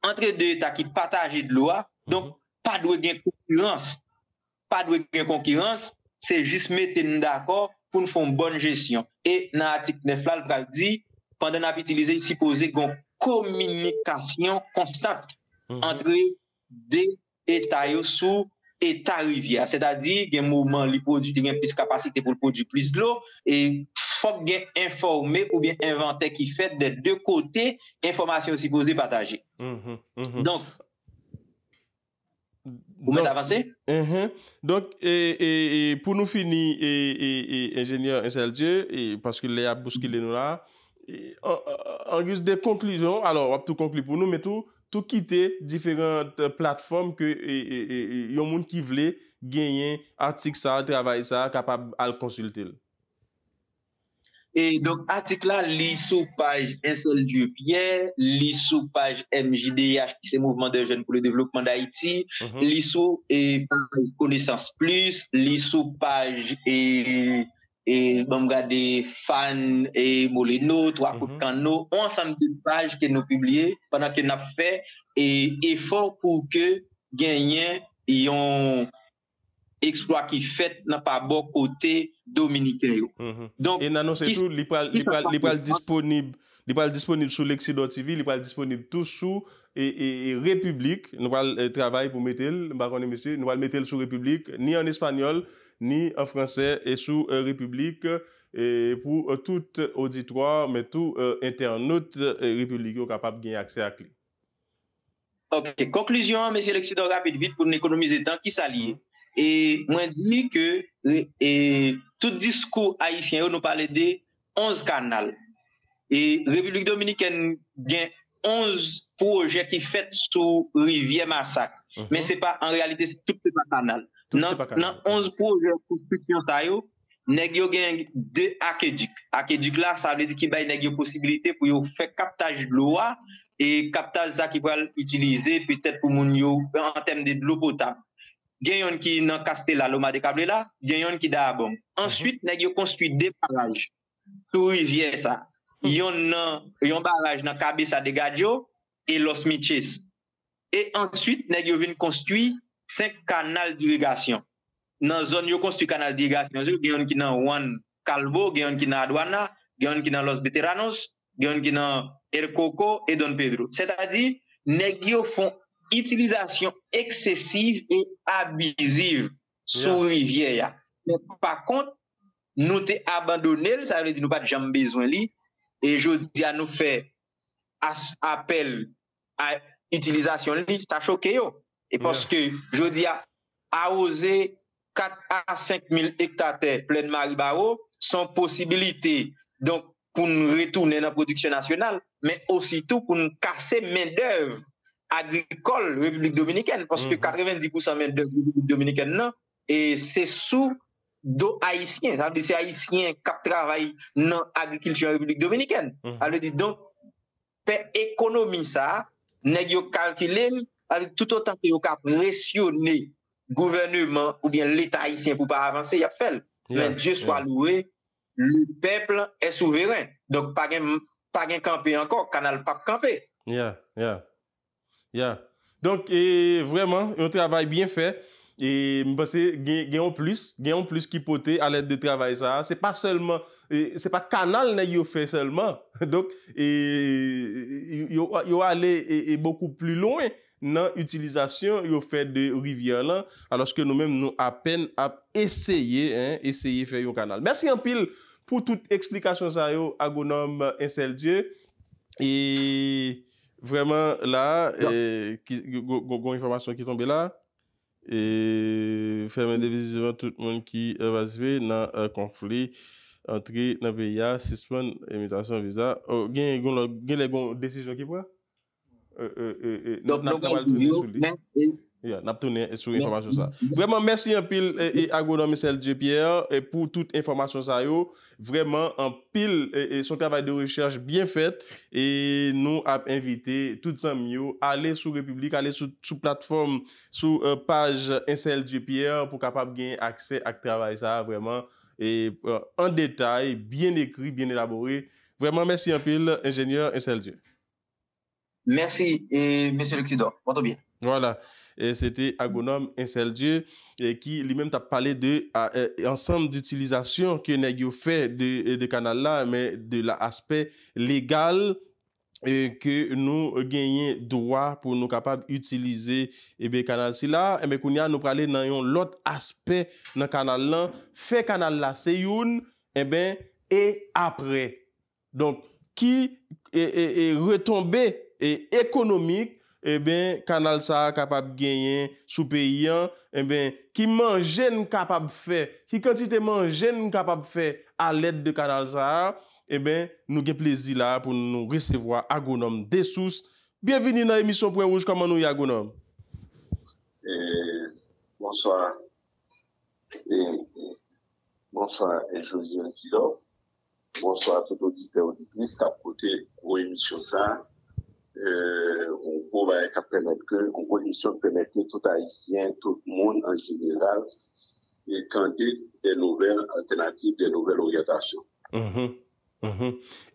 antre de eta ki pataje dlo a, donk pa dwe gen konkirans. Pa dwe gen konkirans, se jis mete n dakò pou n fè yon bòn jesyon. E nan atik nèf la, l pral di, pandan n ap itilize, li sipoze gen yon kominikasyon konstant antre de eta yo sou eta rivyè a. Sètadi, gen moman li pwodui, li gen plis kapasite pou l pwodui plis dlo, e fòk gen enfòme oubyen envantè ki fèt dè de kote, enfòmasyon yo sipoze pataje. Donk, ou mèt avanse? Donk, e, e, e, pou nou fini, e, e, e, enjenyè Enseldye, e, paske lè a ap bouskile nou la, e, an, an, an guise de conclusion, alò, w ap tou konkli pou nou, men tou, tou kite diferan platfòm ke, e, e, e, e, yon moun ki vle genyen atik sa, travay sa, kapab al konsilte l. E donk, atik la, li sou paj Enseldye Pierre, li sou paj M J D H, ki se Mouvement des Jeunes pour le Développement d'Haïti, li sou, e, paj Konesans Plis, li sou paj, e, e, ban m gade, Fan, e, Moleno, Twa Kout Kanno, yon ansanm de paj ke nou pibliye pandan ke n ap fè, e, efò pou ke genyen yon eksplwa ki fèt nan pa bò kote Dominiken yo. Donk, e n anonse tou, li pral, li pral, li pral disponib, li pral disponib sou Lexidor T V, li pral disponib tou sou e, e, e Repiblik. Nou pral e, travay pou mete l, m pa konnen mesye, nou pral mete l sou Repiblik, ni an espanyòl, ni an fransè, e sou e, Repiblik, e pou e, tout oditwa, men tou e, entènot e, Repiblik yo kapab gen aksè ak li. Ok, konklizyon an, mesye Lexidor, rapid, vit, pou n ekonomize tan, ki sa l ye? E mwen di ke e, tout diskou ayisyen yo, nou pale de onz kanal. E Repiblik Dominikèn gen onz pwojè ki fèt sou rivyè Masak. Men se pa, an reyalite, se tout se pa kanal. Nan, nan onz pwojè konstriksyon sa yo, nèg yo gen de akedik. Akedik la, sa vle di ki bay nèg yo posibilite pou yo fè kaptaj dlo a, e kaptaj sa ki pral itilize petèt pou moun yo an tèm de dlo potab. Gen yonn ki nan Castela, Loma de Cabrera, gen yonn ki Dayabong. Answit, nèg yo konstwi de baraj sou rivyè sa. Yonn nan, yon baraj nan Cabeza de Gallo e Los Miches. E answit, nèg yo vin konstwi senk kanal dirigasyon. Nan zòn yo konstwi kanal dirigasyon yo, gen yonn ki nan Juan Calvo, gen yonn ki nan Aduana, gen yonn ki nan Los Veteranos, gen yonn ki nan El Coco e Don Pedro. Sètadi, nèg yo fè yon itilizasyon eksesiv e abiziv sou rivyè a. Men pa kont, nou te abandone l, sa vle di nou pa t janm bezwen li. E jodi a nou fè as-, apèl a itilizasyon li, sa choke yo. E paske jodi a, awoze kat a senk mil ekta tè Plèn Maribaro, se yon posibilite, donk, pou n retounen nan pwodiksyon nasyonal, men osi tou pou n kase mendèv agrikòl Repiblik Dominikèn, paske katrevendis pousan mendèv Repiblik Dominikèn nan, e se sou do ayisyen. Sa vle di se ayisyen k ap travay nan agrikilti an Repiblik Dominikèn. Sa vle di, donk, fè ekonomi sa a, nèg yo kalkile l, sa vle di toutotan ke yo ka presyone gouvèneman oubyen Leta ayisyen pou pa avanse, y ap fè l. Men Dieu soit loué, le peuple est souverain. Donk, pa gen, pa gen kanpe ankò, kanal p ap kanpe. Yeah, yeah. Yeah. Donk, e, vrèman, yon travay byen fè. E m panse gen, gen yon plis, gen yon plis ki pote a lèd de travay sa a. Se pa sèlman, e, se pa kanal nèg yo fè sèlman. Donk, e, yo, yo ale e, e bokou pli lwen nan itilizasyon yo fè de rivyè lan, alòske nou menm nou apèn ap eseye, en, eseye fè yon kanal. Mèsi anpil pou tout eksplikasyon sa yo, Agwonòm Enseldieu. E vrèman la, e, ki, gon, gon, gon enfòmasyon ki tonbe la. E fèmen definitivman tout moun ki, e, patisipe nan, e, konfli antre nan peyi a, sispann imitasyon viza. O, gen, gen lè, gen lè gon desizyon ki pran. E, e, e, e, n ap, n ap, n ap al tounen sou li. Ya, n ap tounen sou enfòmasyon sa. Vrèman, mèsi anpil, e, e, Agwonòm Enseldieu Pierre, e, pou tout enfòmasyon sa yo. Vrèman, anpil, e, e, se yon travay de rechèch byen fèt. E nou ap envite tout zanmi yo ale sou Repiblik, ale sou, sou platfòm, sou, e, paj Enseldieu Pierre pou kapab gen aksè ak travay sa a vrèman, e, e, an detay, byen ekri, byen elabore. Vrèman, mèsi anpil, enjenyè Enseldieu. Mèsi, e, mesye Lexidor. Pòte w byen. Vwala. E se te Agwonòm Enseldieu, e, ki li menm t ap pale de, a, e, ansanm ditilizasyon ke nèg yo fè de, e, de kanal la, men de la aspè legal, e, ke nou genyen dwa pou nou kapab itilize, e ben, kanal sila. E ben, kounye a, nou prale nan yon lòt aspè nan kanal lan. Fè kanal la, se youn, e ben, e apre. Donk, ki, e, e, e, retonbe, e, ekonomik, e ben, kanal sa a kapab genyen sou peyi an, e ben, ki manje n kapab fè, ki kantite manje n kapab fè a lèd de kanal sa a, e ben, nou gen plezi la a pou nou resevwa Agwonòm Dessources. Byenvini nan emisyon Pwen Wouj, kòman nou ye, Agwonòm? E, bonswa. E, e, bonswa, e, José Antidor. Bonswa tout oditè, oditris k ap koute gwo emisyon sa a. E, yon gwo bagay k ap pèmèt ke, yon gwo emisyon k pèmèt ke tout Ayisyen, tout moun an jeneral, e tande de nouvèl altènativ, de nouvèl oryantasyon. Mhm. Mhm.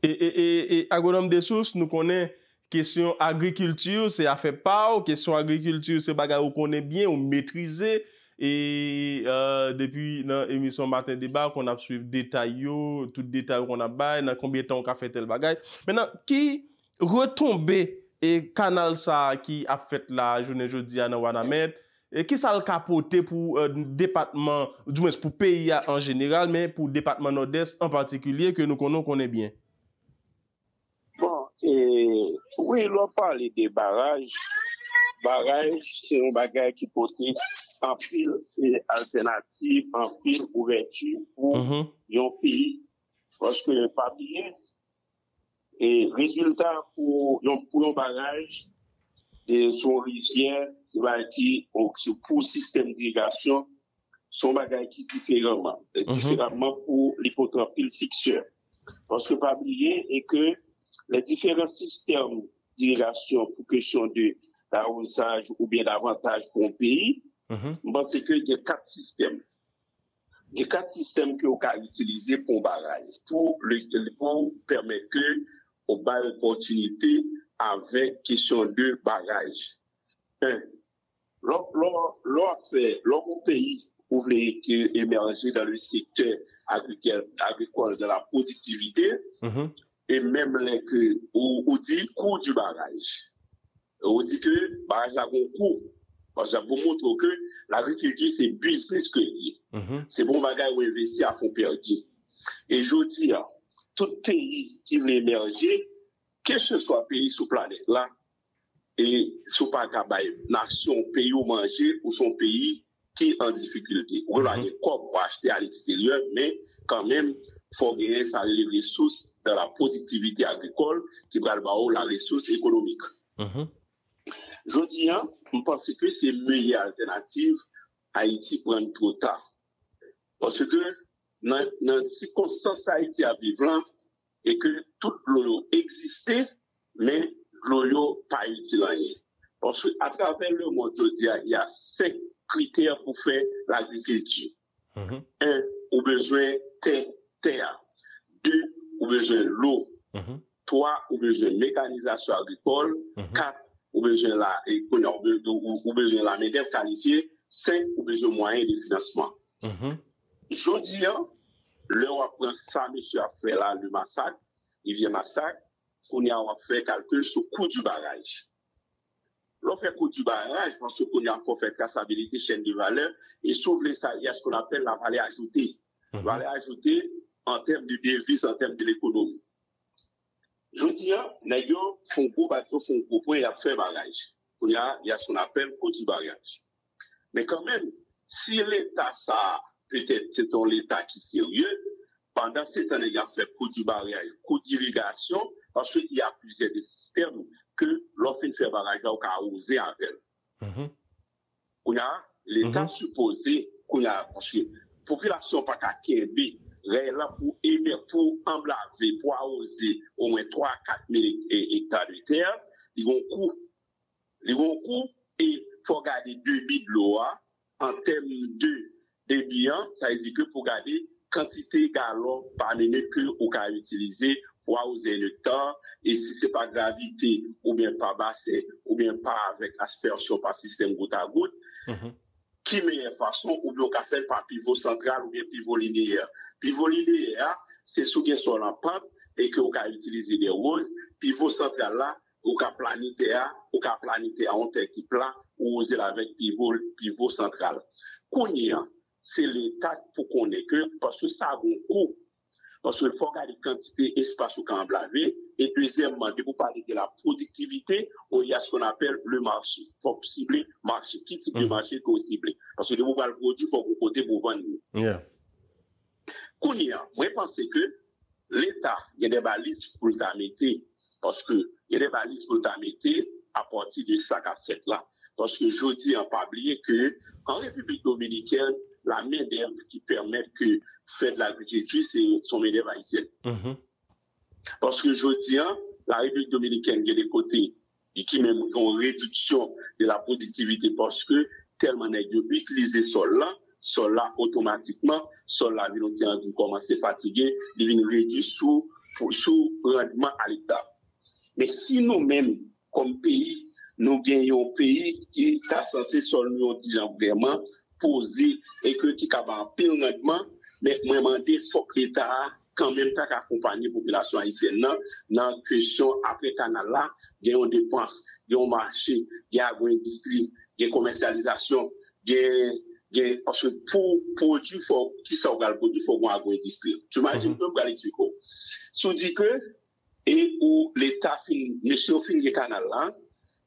E, e, e, e, Agwonòm Dessources, nou konnen kesyon agrikilti, se afè pa w, kesyon agrikilti, se bagay ou konnen byen, ou metrize, E euh, depi nan emisyon Maten Deba, konn ap swiv detay yo, tout detay yo konn ap bay, nan konbyen tan ou ka fè tèl bagay. Mentnan, ki retonbe e kanal sa a ki ap fèt la jounen jodi a nan Wanament, e ki sa l ka pote pou euh, depatman, di mwens pou peyi a an jeneral, men pou depatman Nòdès an patikilye ke nou konnen, konnen byen? Bon, e, wi, lè w pale de baraj, baraj se yon bagay ki pote anpil e, altènativ, anpil ouvèti pou yon peyi. Paske pa bliye, e rezilta pou yon, pou yon baraj, e, sou yon rivyè, se bagay ki, se pou sistèm dirigasyon, se yon bagay ki diferanman. Diferanman pou li pote anpil siksè. Paske pa bliye e ke lè diferan sistèm dirigasyon pou kesyon de dawozaj oubyen davantaj pou yon peyi, m panse ke gen kat sistèm. Gen kat sistèm ke ou ka itilize pou yon baraj, pou, le, pou pèmèt ke ou bay opòtinite avèk kesyon de baraj. En, lè w ap fè, lè w ap fè, lè w ap yon peyi ou vle ke emèje dans le secteur agricole, agricole dans la productivité, e menm lè ke ou, ou di kou di baraj, ou di ke baraj la gon kou, baraj la pou montre ke lagrikilti se biznis ke li ye. Se pou yon bagay ou envesti a fon pèdi. E jodi a, tout peyi ki vle emèje, keseswa peyi sou planèt la, e si w pa ka bay nasyon peyi w manje, ou se yon peyi ki an difikilte. Ou gen dwa gen kòb pou achte a leksteryè, men kanmenm, fò w genyen sa rele resous dans la productivité agricole ki pral ba w la resous ekonomik. Jodi a, m panse ke se meyè altènativ Ayiti pran two ta. Paske nan, nan sikonstans Ayiti ap viv lan, e ke tout dlo yo egziste, men dlo yo pa itil anyen. Paske atravè lemonn jodi a, y a senk kritè pou fè lagrikilti. En, ou bezwen tè, tè a. De, ou bezwen lo. Twa, ou bezwen mekanizasyon agrikòl. Kat, ou bezwen la, e kounye a, ou be- ou, ou bezwen lamendèv kalifye. Senk, ou bezwen mwayen de finansman. Jodi a, lè w ap pran sa mesye ap fè la, le masak, rivyè masak, kounye a w ap fè kalkil sou kou di baraj. Lè w fè kou di baraj, paske kounye a fò w fè trasabilite, chèn de valè, e si w vle sa, y a ce qu'on appelle la valeur ajoutée. Valè ajoute an tèm de deviz, an tèm de lekonomi. Jodi a, nèg yo fè yon gwo bat, yo fè yon gwo pwen, y ap fè baraj. Kounye a, y a ce qu'on appelle kou di baraj. Men kanmenm, si leta sa a, petèt, se te yon leta ki serye, pandan se tan nèg yo ap fè kou di baraj, kou di irigasyon, paske y a plizyè de sistèm ke lè w fin fè baraj la, ou ka awoze avè l. Kounye a, leta sipoze, kounye a, paske popilasyon pa ka kenbe rèy la pou eme, pou anblave, pou awoze omwen twa a kat mil ekta de tè, li gon kou. Li gon kou e fò gade debi dlo a, an tèm de debi an, sa vle di ke pou gade kantite galon pa minit ke ou ka itilize pou awoze yon ekta, e si se pa gravite oubyen pa basen oubyen pa avèk aspèsyon pa sistèm gout a gout, ki meyè fason oubyen ou ka fè l pa pivo santral oubyen pivo lineyè. Pivo lineyè a, se si w gen sòl an pant e ke ou ka itilize de woz. Pivo santral la, ou ka plane tè a, ou ka plane tè a yon tè ki pla, ou woze l avèk pivo, pivo santral. Kounye a, se leta k pou konnen ke, paske sa gon kou, paske fò w gade kantite espas ou ka anblave, e dezyèmman, depi w pale de la pwodiktivite, ou y a ce qu'on appelle le marché. Fò w sible mache. Ki tip de mache ke w sible? Paske depi w pral pwodui, fò w gon kote pou w vann li. Kounye a, mwen panse ke leta gen de baliz pou l ta mete, paske gen de baliz pou l ta mete apati de sa k ap fèt la. Paske jodi a, pa bliye ke an Repiblik Dominikèn, lamendèv ki pèmèt ke fè de lagrikilti, se, se yon mendèv ayisyèn. Paske jodi a, Larepiblik Dominikèn gen de kote e ki menm gen yon rediksyon de la pwodiktivite paske tèlman nèg yo itilize sòl la, sòl la otomatikman, sòl la vin yon ti jan vin kòmanse fatige, li vin redui sou, sou randman a lekta. Men si nou menm, kòm peyi, nou gen yon peyi ki ta sanse sòl nou yon ti jan vrèman poze e ke ki ka bay anpil randman, men mwen mande fòk Leta a kanmenm ta ka akonpanye popilasyon ayisyèn nan nan kesyon apre kanal la, gen yon depans, gen yon mache, gen agwo-endistri, gen komèsyalizasyon, gen gen paske pou pwodui fò kisa w pral pwodui fò gen agwo-endistri. Tu imagine ke m pral eksplike w. Si w di ke e ou Leta fin, mesye yo fin gen kanal la,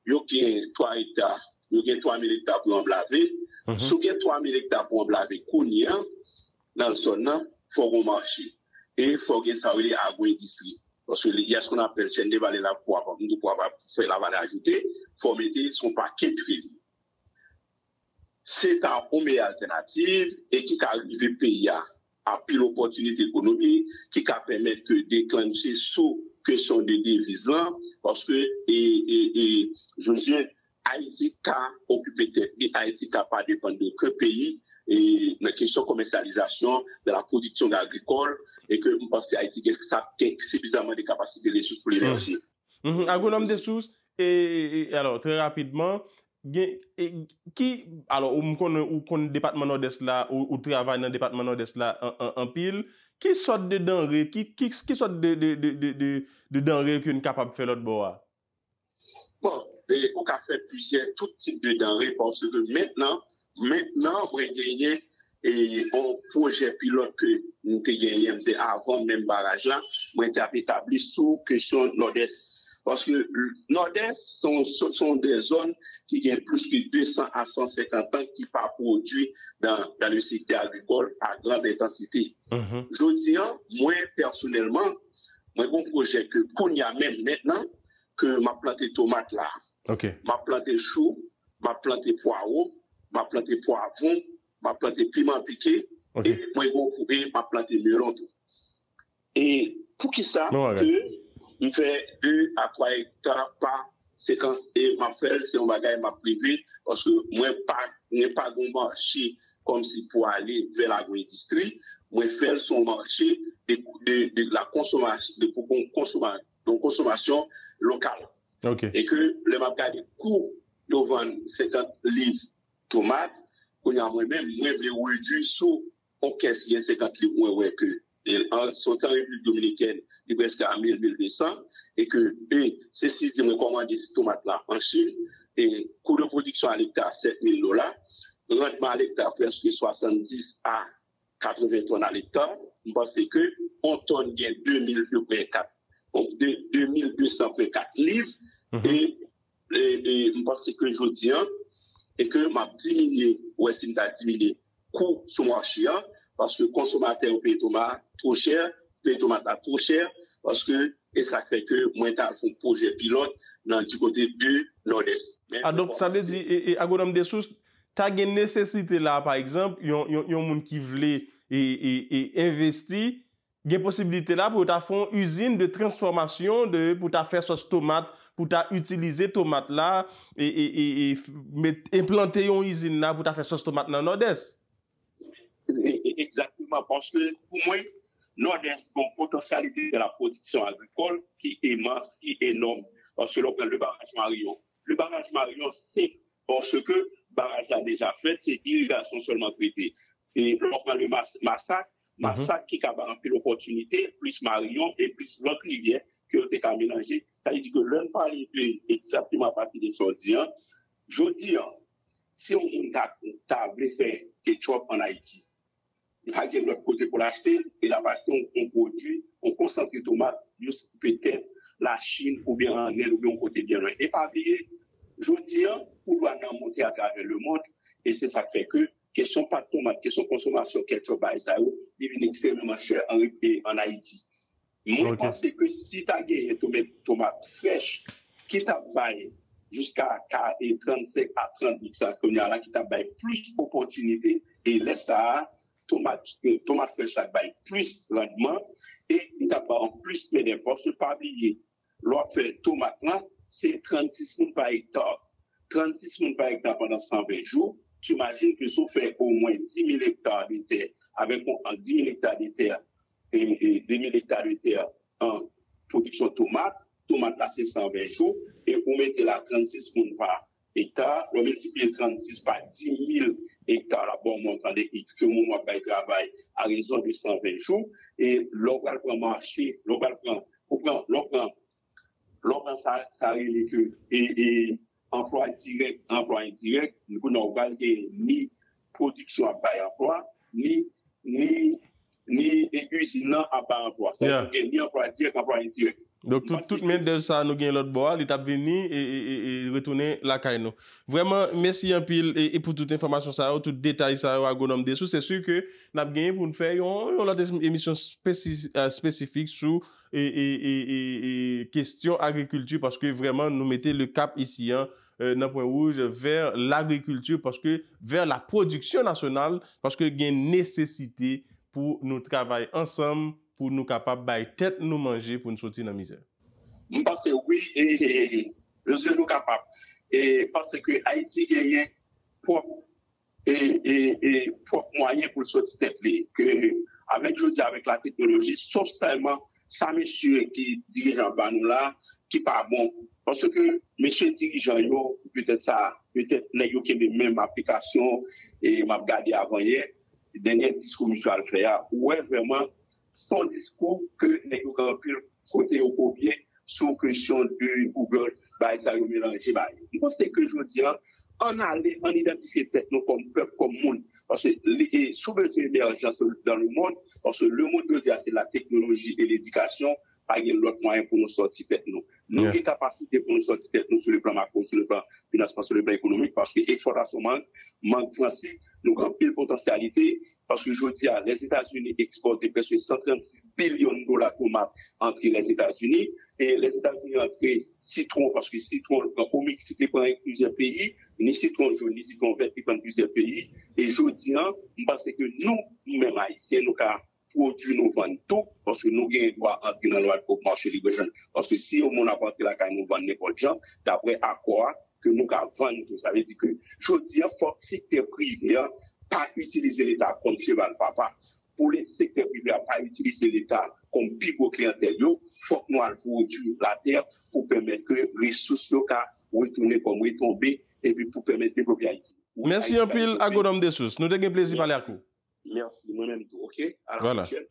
yo gen twa ekta, yo gen twa mil ekta pou yo anblave. Si w gen twa mil ekta pou anblave kounye a, nan zòn nan, fò gen mache. E fò gen sa yo rele agwo-endistri. Paske lè y a ce qu'on appelle chaîne de valeur la pou fè la valeur ajoutée, fò mete son paket kredi. Se ta yon meyè altènativ e ki ka rive peyi a anpil opòtinite ekonomik, ki ka pèmèt ke deklanche sou kesyon de deviz lan, paske e, e, e, Jozye, Ayiti ka okipe tèt li, Ayiti ka pa depann de okenn peyi e, nan kesyon komèsyalizasyon, de la pwodiksyon agrikòl, e ke m panse Ayiti gen sa, gen sifizaman de kapasite resous pou li emerje. Mhm. Agwonòm Dessources, e, e, e, alò, trè rapidman, gen, e, ki, alò, ou m konnen ou konn depatman Nòdès la, ou, ou travay nan depatman Nòdès la an- an- anpil. Ki sòt de danre, ki, ki, ki sòt de, de, de, de, de, de danre ke n kapab fè lòt bò a? Bon, e, ou ka fè plizyè tout tip de danre paske mentnan, mentnan mwen genyen e yon pwojè pilòt ke nou te genyen m te avan menm baraj la, mwen te ap etabli sou kesyon Nòdès. Paske Nòdès se yon, se se yon de zòn ki gen plis ke de san a san senkant an ki pa pwodui dan, dan le sektè agrikòl a grand entansite. Jodi an, mwen pèsonèlman, mwen gen yon pwojè ke kounye a menm mentnan, ke m ap plante tomat la, Ok. m ap plante chou, m ap plante pwawo, m ap plante pwavwon, m ap plante piman pike, Ok. e mwen gen yon kou- e m ap plante melon tou. E poukisa Bon bagay. Ke m fè de a twa ekta pa sekans e m ap fè l, se yon bagay m ap rive, paske mwen pa, mwen pa gen yon mache kòmsi pou ale vè lagwo-endistri, mwen fè l se yon mache de, de, de la consommation, de pou kon- konsoma- yon konsomasyon lokal. Ok. E ke lè m ap gade kou yo vann senkant liv tomat, kounye a mwen menm, mwen vle redui sou yon kès gen senkant liv, mwen wè ke e, an, soti an Repiblik Dominikèn, li prèske a mil, mil de san, e ke e, se si di mwen kòmande tomat la an Chin, e kou de pwodiksyon a lekta sèt mil dola, randman a lekta prèske swasanndis a katreven tòn a lekta, m panse ke yon tòn gen de mil de pwen kat, de, de mil de san pwen kat liv, e, e, e m panse ke jodi an, e ke m ap diminye, wè si m ta diminye kou sou mache an, paske konsomatè yo peye tomat two chè, peye tomat la two chè, paske e sa k fè ke mwen ta fè yon pwojè pilòt nan di kote de Nòdès. Men Ah, donk, sa vle di, e, e, Agwonòm Dessources, ta gen nesesite la, pa egzanp, yon, yon, yon moun ki vle e, e, e, envesti, gen posibilite la pou yo ta fè yon izin de transfòmasyon, de, pou ta fè sòs tomat, pou ta itilize tomat la, e, e, e, e f- met, enplante yon izin la pou ta fè sòs tomat nan Nòdès. E- e- Egzakteman, paske pou mwen, Nòdès gen yon potansyalite de la pwodiksyon agrikòl ki imans, ki enòm. Paske lè w pran le baraj Marion, le baraj Marion se paske baraj la deja fèt, se irigasyon sèlman trete. E lè w pran le Mas- Masak, Masak ki ka bay anpil opòtinite, plis Marion e plis lòt rivyè ke yo te ka melanje. Sa vle di ke lè n pale de egzakteman apati de sa w di an, jodi an, si yon moun ta, ta vle fè ketchup an Ayiti, li pa gen lòt kote pou l achte l, e l ap achte yon, yon pwodui, yon konsantre tomat, jis petèt Lachin oubyen an End oubyen yon kote byen lwen. E pa bliye, jodi an, kou dwàn nan monte atravè lemonn, e se sa k fè ke kesyon pat tomat, kesyon konsomasyon ketchup, bagay sa yo, li vin ekstrèmeman chè an, an Ayiti. Mwen panse ke si ta genyen tomat, tomat frèch ki t ap bay jiska ka e trannsenk a trant dola kounye a la, ki t ap bay plis opòtinite, e lè sa a, tomat, tomat frèch la bay plis randman, e li t ap bay plis mendèv. Paske pa bliye, lè w ap fè tomat lan, se trannsis moun pa ekta. Trannsis moun pa ekta pandan san ven jou, tu imajin ke si w fè omwen dis mil ekta de tè, avèk yon dis mil ekta de tè, e, e dis mil ekta de tè an pwodiksyon tomat, tomat la se san ven jou, e ou mete la trannsis moun pa ekta, lè w miltipliye trannsis pa dis mil ekta, l ap ba w montan de X ke moun w ap bay travay a rezon de san ven jou. E lè w pral pran mache, lè w pral pran, ou pran, lè w pran, lè w pran sa, sa rele ke, e, e, anplwa dirèk, anplwa endirèk, kounye a w pral gen ni pwodiksyon ap bay anplwa, ni, ni, ni, e, izin nan ap bay anplwa. Sa vle di gen ni anplwa dirèk, anplwa endirèk. Donk, tout, tout mendèv sa a nou gen lòt bò a, li t ap vini e, e, e, e retounen lakay nou. Vrèman, mèsi anpil e, e pou tout enfòmasyon sa yo, tout detay sa yo, Agwonòm Dessources. Se si ke n ap genyen pou n fè yon, yon lòt es-, emisyon espesi-, e, espesifik sou e, e, e, e, e kesyon agrikilti, paske vrèman nou mete le cap isi a, e, nan pwen wouj, vers l'agriculture, paske vers la production nationale, paske gen nesesite pou nou travay ansanm, pou nou kapab bay tèt nou manje, pou nou soti nan mizè. M panse wi, e, e, e, Jozye, nou kapab. E, paske Ayiti genyen pwòp e, e, e pwòp mwayen pou l soti tèt li. Ke avèk jodi a, avèk la teknoloji, sof sèlman sa mesye ki dirijan ba nou la, ki pa bon. Paske mesye dirijan yo, petèt sa, petèt nèg yo kenbe menm aplikasyon, e m ap gade avan yè, dènye diskou misye al fè a, ou wè vrèman se yon diskou ke nèg yo gen anpil kote yo kopye sou kesyon de Google, bagay sa yo melanje bagay. M panse ke jodi a, ann ale, ann idantifye tèt nou kòm pèp, kòm moun. Paske li, e, si w bezwen emèjans dans le monde, paske le monde jodi a se la teknoloji e ledikasyon, pa gen lòt mwayen pou nou sòti tèt nou. Nou gen kapasite pou nou sòti tèt nou sou le plan makro, sou le plan finansman, sou le plan ekonomik, paske ekspòtasyon mang, mang fransi, nou gen anpil potansyalite, paske jodi a, Lèzetazini ekspòte prèske san trannsis bilyon dola tomat antre Lèzetazini, e Lèzetazini antre sitwon, paske sitwon, omiksit li pran plizyè peyi, ni sitwon jòn, ni sitwon vèt, li pran plizyè peyi, e jodi a, m panse ke nou, menm Ayisyen, nou ka pwodui nou vann tou, paske nou gen dwa antre nan lwa de mache libre echanj. Paske si yon moun ap antre lakay nou vann nenpòt jan, daprè akò a, ke nou ka vann tou. Sa vle di ke jodi a, fòk sektè prive a pa itilize Leta kòm cheval papa. Pou le sektè prive a pa itilize Leta kòm pi gwo kliyantèl yo, fòk nou al pwodui latè pou pèmèt ke resous yo ka retounen kòm retonbe epi pou pèmèt devlope Ayiti. Mèsi anpil, Agwonòm Dessources. Nou te gen plezi pale ak ou. Mèsi, mwen menm tou, oke? A la pwochèn.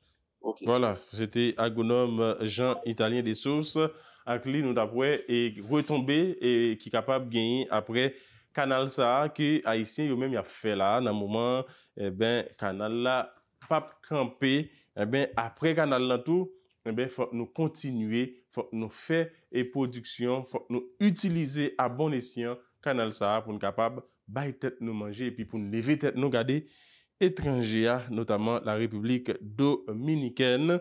Vwala, se te agwonòm Jean Italien Dessources. Ak li, nou t ap wè e retonbe e ki kapab genyen apre kanal sa a ke Ayisyen yo menm y ap fè la a nan moman an. Eben, kanal la p ap kanpe. Eben, apre kanal lan tou, eben, fòk nou kontinye, fòk nou fè e pwodiksyon, fòk nou itilize a bon esyan kanal sa a pou n kapab bay tèt nou manje epi pou n leve tèt nou gade etranje a, notaman la Repiblik Dominikèn.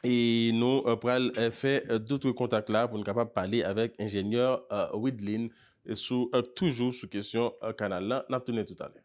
E nou, eh, pral, eh, fè, eh, dòt kontak la pou n kapab pale avèk enjenyè, eh, Widlin, eh, sou, eh, toujou sou kesyon, eh, kanal la. N ap tounen toutalè.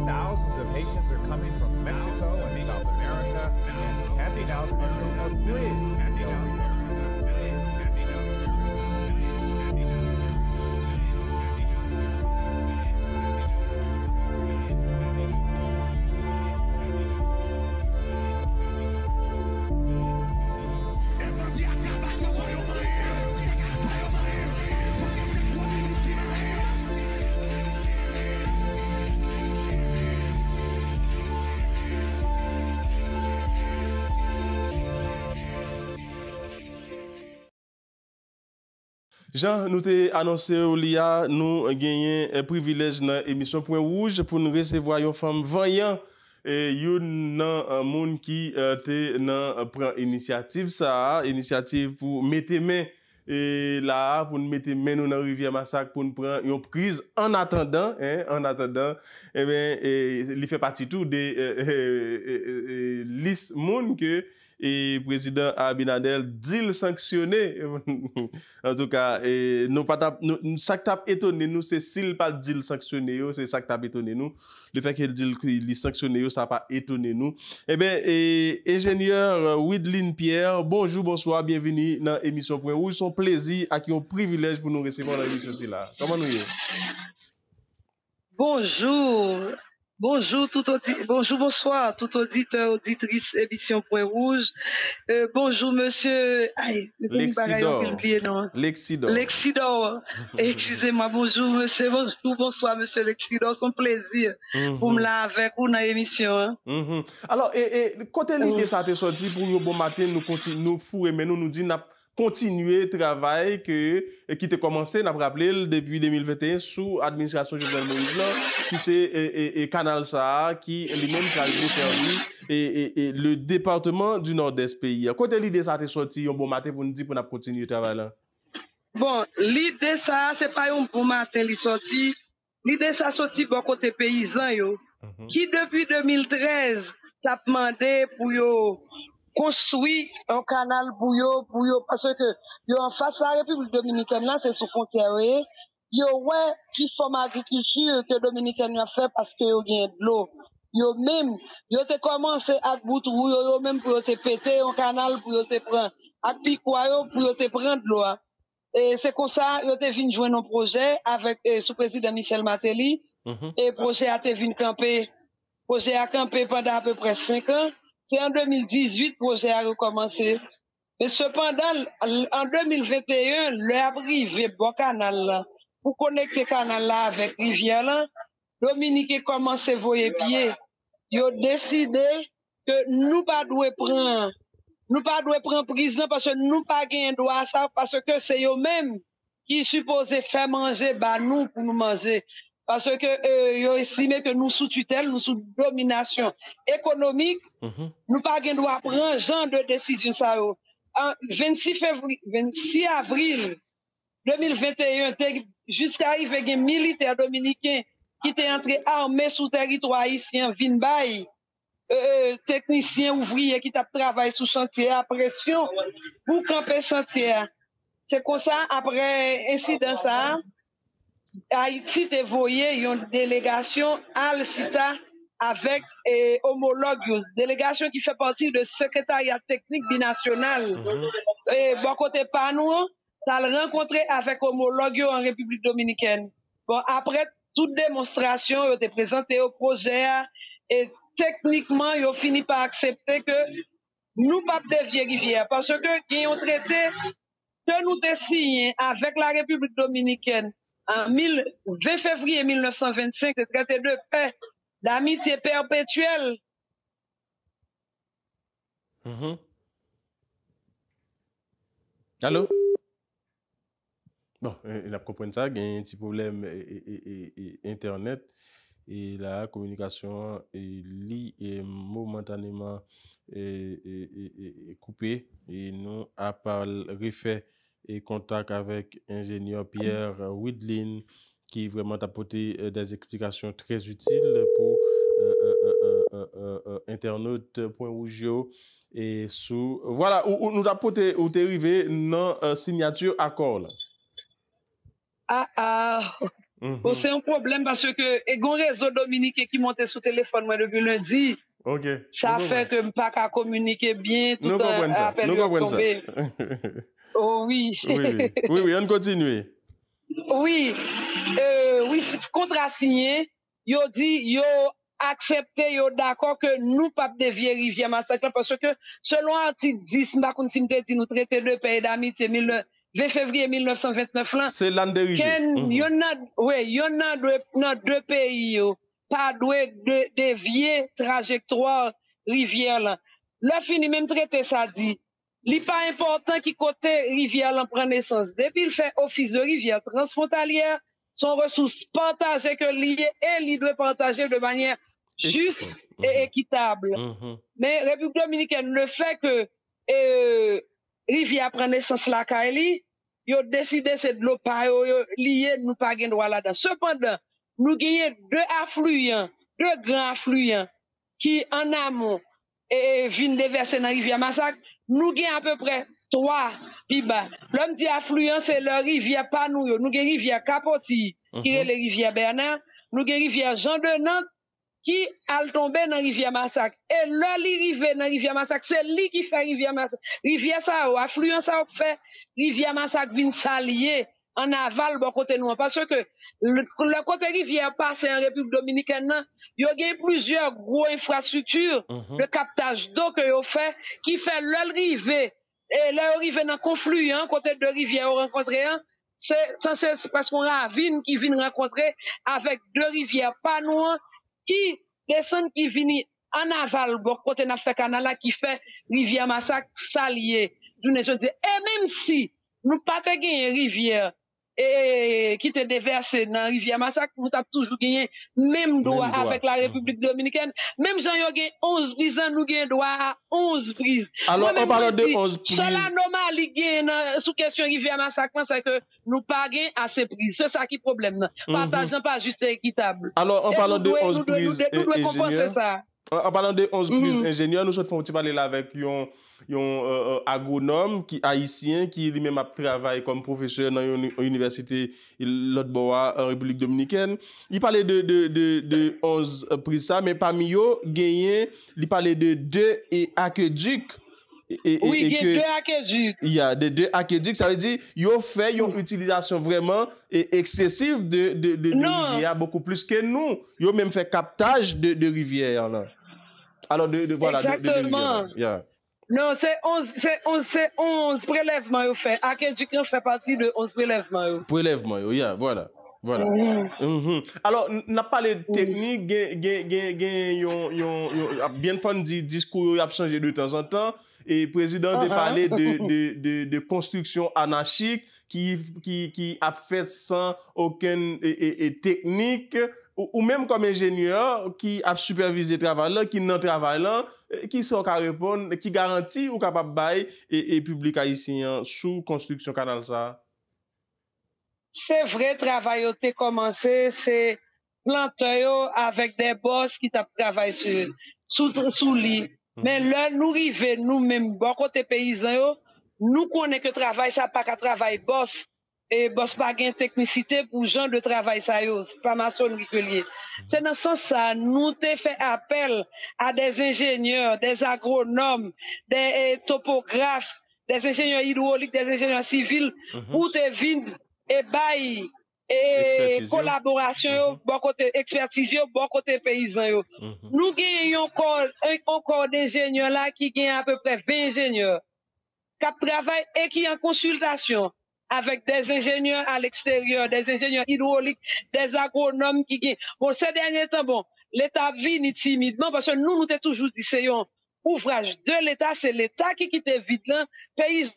Thousands of Haitians are coming from Mexico and South America and camping out under a bridge. Jan nou te anonse w li a, nou genyen eh, privilèj nan emisyon Pwen Wouj pou n resevwa yon fanm vanyan, eh, youn nan eh, moun ki eh, te nan eh, pran inisyativ sa a, inisyativ pou mete men eh, la a, pou n mete men nou nan rivyè Masak, pou n pran yon priz an atandan, en, an atandan, ebyen, eh, li fè pati tou de eh, eh, eh, eh, eh, lis moun ke e prezidan Abinader di l sanksyone. Antouka, e, nou pa t ap, nou, sa k t ap etone nou, se si l pa t di l sanksyone yo, se sa k t ap etone nou. Lefètke l di l, li sanksyone yo, sa pa etone nou. Ebyen, e, enjenyè Widlin Pierre, bonjou, bonswa, byenvini nan emisyon Pwen Wouj. Se yon plezi ak yon privilèj pou nou resevwa w nan emisyon sila. Kòman nou ye? Bonjou. Bonjou tout odi, bonjou, bonswa tout oditè, oditris emisyon Pwen Wouj. Euh, bonjou mesye, ay, mesye m bagay anpil bliye non. Lexidor. Lexidor. Excusez-moi, bonjou mesye, bonjou, bonswa mesye Lexidor, se yon plezi pou m la avèk ou nan emisyon an. Alò, e, e, kote lide sa te sòti pou yon bon maten nou konti, nou foure men nou, nou di n ap kontinye travay ke, ki te kòmanse, n ap raple l, depi de mil venteyen sou administrasyon Jovenel Moïse lan, ki se e, e, e kanal sa a, ki li menm pral desèvi e, e, e, le département du Nord-Est peyi a. Kote lide sa a te sòti yon bon maten pou n di pou n ap kontinye travay la? Bon, lide sa a, se pa yon bon maten li sòti. Lide sa soti bò kote peyizan yo, ki depi de mil trèz t ap mande pou yo konstwi yon kanal pou yo, pou yo, paske yo anfas la Repiblik Dominikèn la, se sou fwontyè yo ye. Yo wè ki fòm agrikilti ke Dominikèn yo ap fè paske yo gen dlo. Yo menm, yo te kòmanse ak bout wou yo, yo menm pou yo te pete yon kanal pou yo te pran, ak pikwa yo pou yo te pran dlo a. E se konsa yo te vin jwenn yon pwojè avèk, e, sou prezidan Michel Martelly. E pwojè a te vin kanpe. Pwojè a kanpe pandan apeprè senk an. Se an de mil dizuit pwojè a rekòmanse. Men sepandan, an de mil venteyen, lè ap rive bò kanal la, pou konekte kanal la avèk rivyè lan, Dominiken kòmanse voye pye. Yo deside ke nou pa dwe pran, nou pa dwe pran priz lan paske nou pa genyen dwa a sa, paske se yo menm ki sipoze fè manje ba nou pou nou manje. Paske e, yo estime ke nou sou titèl, nou sou dominasyon ekonomik, nou pa gen dwa pran jan de desizyon sa yo. An vennsis fevri, vennsis avril de mil venteyen, te jiska rive gen militè dominiken ki te antre ame sou tèritwa ayisyen an vin bay e, e, teknisyen, ouvriye ki t ap travay sou chantye a presyon pou kanpe chantye a. Se konsa, apre ensidan sa a, Ayiti te voye yon delegasyon al chita avèk e, omològ yo, delegasyon ki fè pati de sekretarya teknik binasyonal e, bò kote pa nou an, t al rankontre avèk omològ yo an Repiblik Dominikèn. Bon, apre tout demonstrasyon, yo te prezante yo pwojè a, e teknikman, yo fini pa aksepte ke nou p ap devye rivyè a, paske gen yon trete ke nou te siyen avèk la Repiblik Dominikèn an mil, ven fevriye mil nèf san vennsenk, le traité de paix, d'amitié perpétuelle. Alo? Bon, n ap konprann sa, gen yon ti pwoblèm entènèt. E la, kominikasyon an, e, li, e, momantaneman, e, e, e, e, e koupe. E nou ap al refè e kontak avèk enjenyè Pierre Widlin ki vrèman t ap pote e, des explications très utiles pou e, e, e, e, e, e, e, entènot Pwen Wouj yo. E sou, vwala, ou, ou, nou t ap pote, ou te rive nan e, sinyati akò la. Ah, ah. Bon, se yon pwoblèm paske e gen yon rezo dominiken ki monte sou telefòn mwen depi lendi. Ok. Sa fè ke m pa ka kominike byen tout an apèl yo ap tonbe. Oh, wi. Wi, wi, ann kontinye. Wi. E, wi, kontra siyen, yo di yo aksepte, yo dakò ke nou p ap devye rivyè Masak lan, paske selon atik dis, m pa konn si m te di nou, traité de paix et d'amitié mil, ven fevriye mil nèf san vennèf lan, Se la n te rive. Yonn nan, wi, yonn nan de, nan de peyi yo pa dwe de, devye trajektwa rivyè lan. Lè fini, menm trete sa di, Li pa enpòtan ki kote rivyè lan pran nesans. Depi l fè ofis de rivyè transfwontalyè, se yon resous pataje ke li ye e li dwe pataje de manyè jis e ekitab. Men Repiblik Dominikèn, le fè ke e, rivyè a pran nesans lakay li, yo deside se dlo pa yo, yo li ye, nou pa gen dwa ladan. Sepandan, nou genyen de afliyan, de gran afliyan ki an amon e, e vin devèse nan rivyè Masak. Nou gen apeprè twa pi ba. Lè m di afliyan, se lè rivyè pa nou yo. Nou gen rivyè Kapoti, ki rele rivyè Bèna. Nou gen rivyè Jan de Nant, ki al tonbe nan rivyè Masak. E lè li rive nan rivyè Masak, se li ki fè rivyè Masak. Rivyè sa yo, afliyan sa yo k fè rivyè Masak vin sa l ye an aval bò kote nou an. Paske lè, lè kote rivyè a pase an Repiblik Dominikèn nan, yo gen plizyè gwo enfrastrikti de kaptaj do ke yo fè, ki fè lè l rive, e lè yo rive nan konfliyan, kote de rivyè yo rankontre an, se sanse se prèske yon ravin ki vin rankontre avèk de rivyè pa nou an, ki desann, ki vini an aval bò kote n ap fè kanal la, ki fè rivyè Masak sa l ye jounen jodi a. E menm si nou pa te genyen rivyè e, e, ki te devèse nan rivyè Masak, nou t ap toujou genyen menm dwa avèk la Repiblik Dominikèn. Menm jan yo gen onz priz lan, nou gen dwa a onz priz. Alò, an palan de onz priz, sèl anomali genyen nan, sou kesyon rivyè Masak lan, se ke nou pa gen ase priz. Se sa ki pwoblèm nan. Pataj lan pa jis e ekitab. Alò, an palan de onz priz, nou dwe konpanse sa. An, an palan de onz priz, enjenyè, nou sot fè yon ti pale la avèk yon, yon, e, e, agwonòm ki ayisyen, ki li menm ap travay kòm pwofesè nan yon inivèsite lòt bò a, an Repiblik Dominikèn. Li pale de, de, de, de onz priz sa, men pami yo, genyen, li pale de de e akedik. E, e, wi, e gen ke de akedik. Ya, de, de akedik, sa vle di, yo fè yon itilizasyon vrèman e, eksesiv de, de, de, de rivyè a, bokou plis ke nou. Yo menm fè kaptaj de, de rivyè a lan. Alò, de, de, vwala, de, de, de rivyè a lan. Ya. Non, se onz, se onz, se onz prelèvman yo fè. Akedik lan fè pati de onz prelèvman yo. Prelèvman yo, ya, vwala. Vwala. Alò, n ap pale teknik, gen, gen, gen, gen yon, yon, yon, ap byen fò n di diskou yo, y ap chanje de tanzantan. E prezidan te pale de, de, de, de konstriksyon anachik ki, ki, ki ap fèt san okenn e, e, e teknik. Ou, ou menm kòm enjenyè ki ap sipèvize travay lan, ki nan travay lan, e, kisa w ka reponn, ki garanti ou kapab bay e, e piblik ayisyen an sou konstriksyon kanal sa a? Se vre, travay yo te kòmanse, se plantè yo avèk de bòs ki t ap travay sou, sou, sou li. Men lè nou rive, nou menm, bò kote peyizan yo, nou konnen ke travay sa pa ka travay bòs. E bòs pa gen teknisite pou jan de travay sa yo. Se pa masonri ke l ye. Se nan sans sa, nou te fè apèl a de enjenyè, de agwonòm, de, e, topograf, de enjenyè idwolik, de enjenyè sivil, pou te vin e bay e kolaborasyon yo, bò kote ekspètiz yo, bò kote peyizan yo. Nou gen yon kò, yon kò denjenyè la ki gen apeprè ven enjenyè k ap travay e ki an konsiltasyon avèk de enjenyè a leksteryè, de enjenyè idwolik, de agwonòm ki gen. Bon, se dènye tan, bon, Leta ap vini timidman, paske nou, nou te toujou di se yon ouvraj de Leta, se Leta ki kite vid lan, peyizan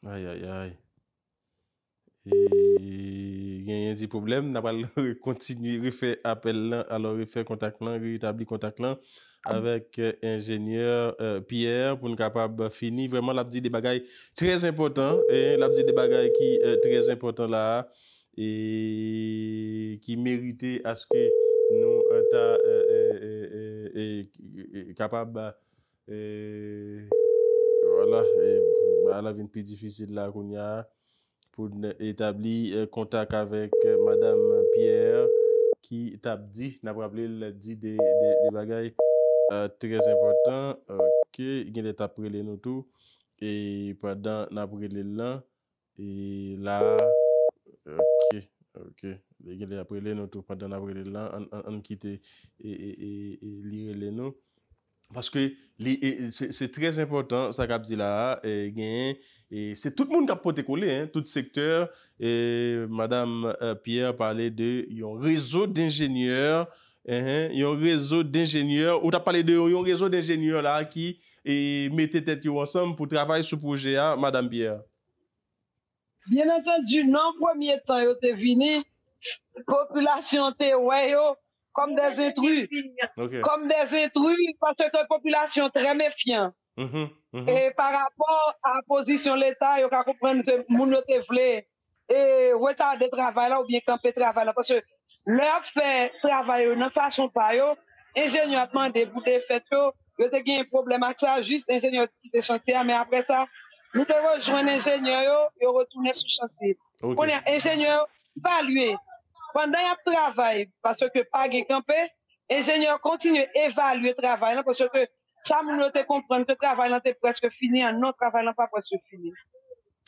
Ay, ay, ay. E, genyen ti pwoblèm. N a pral kontinye refè apèl lan, alò refè kontak lan, retabli kontak lan avèk enjenyè Pierre pou n kapab fini. Vrèman, l ap di de bagay trè enpòtan. E l ap di de bagay ki trè enpòtan la a, e ki merite aske nou ta kapab E, vwala, e, bagay la vin pi difisil la kounye a pou n etabli e, kontak avèk e, Madanm Pierre ki t ap di, n ap raple l di de, de, de bagay e, trè enpòtan. Ok, genlè t ap rele nou tou. E pandan n ap rele l lan, E la, ok, ok. Li genlè ap rele nou tou pandan n ap rele l lan. Ann, ann, ann kite e, e, e, e li rele nou. Paske li, e, e, se, se trè enpòtan sa k ap di la a. E, genyen, e, se tout moun k ap pote kole, en, tout sektè. E, Madanm e, Pierre pale de yon rezo denjenyè Enhen, yon rezo denjenyè. Ou t ap pale de yon, yon rezo denjenyè la ki e, mete tèt yo ansanm pou travay sou pwojè a, Madanm Pierre. Byen antandi, nan premye tan yo te vini, popilasyon te wè yo kòm des intrus. Ok. Kòm des intrus, paske popilasyon trè mefyan. Mhm, mhm. E pa rapò a pozisyon Leta, yo ka konprann se moun yo te vle e retade travay la oubyen kanpe travay la. Paske lè y ap fè travay yo nan fason pa yo, enjenyè ap mande pou defèt yo, yo te gen pwoblèm ak sa, jis enjenyè yo te kite chantye a, men apre sa, nou te rejwenn enjenyè yo, yo retounen sou chantye. Ok. Kounye a, enjenyè yo evalye. Pandan y ap travay, paske pa gen kanpe, enjenyè yo kontinye evalye travay la, paske sa moun yo te konprann ke travay la te prèske fini an, non, travay la pa prèske fini.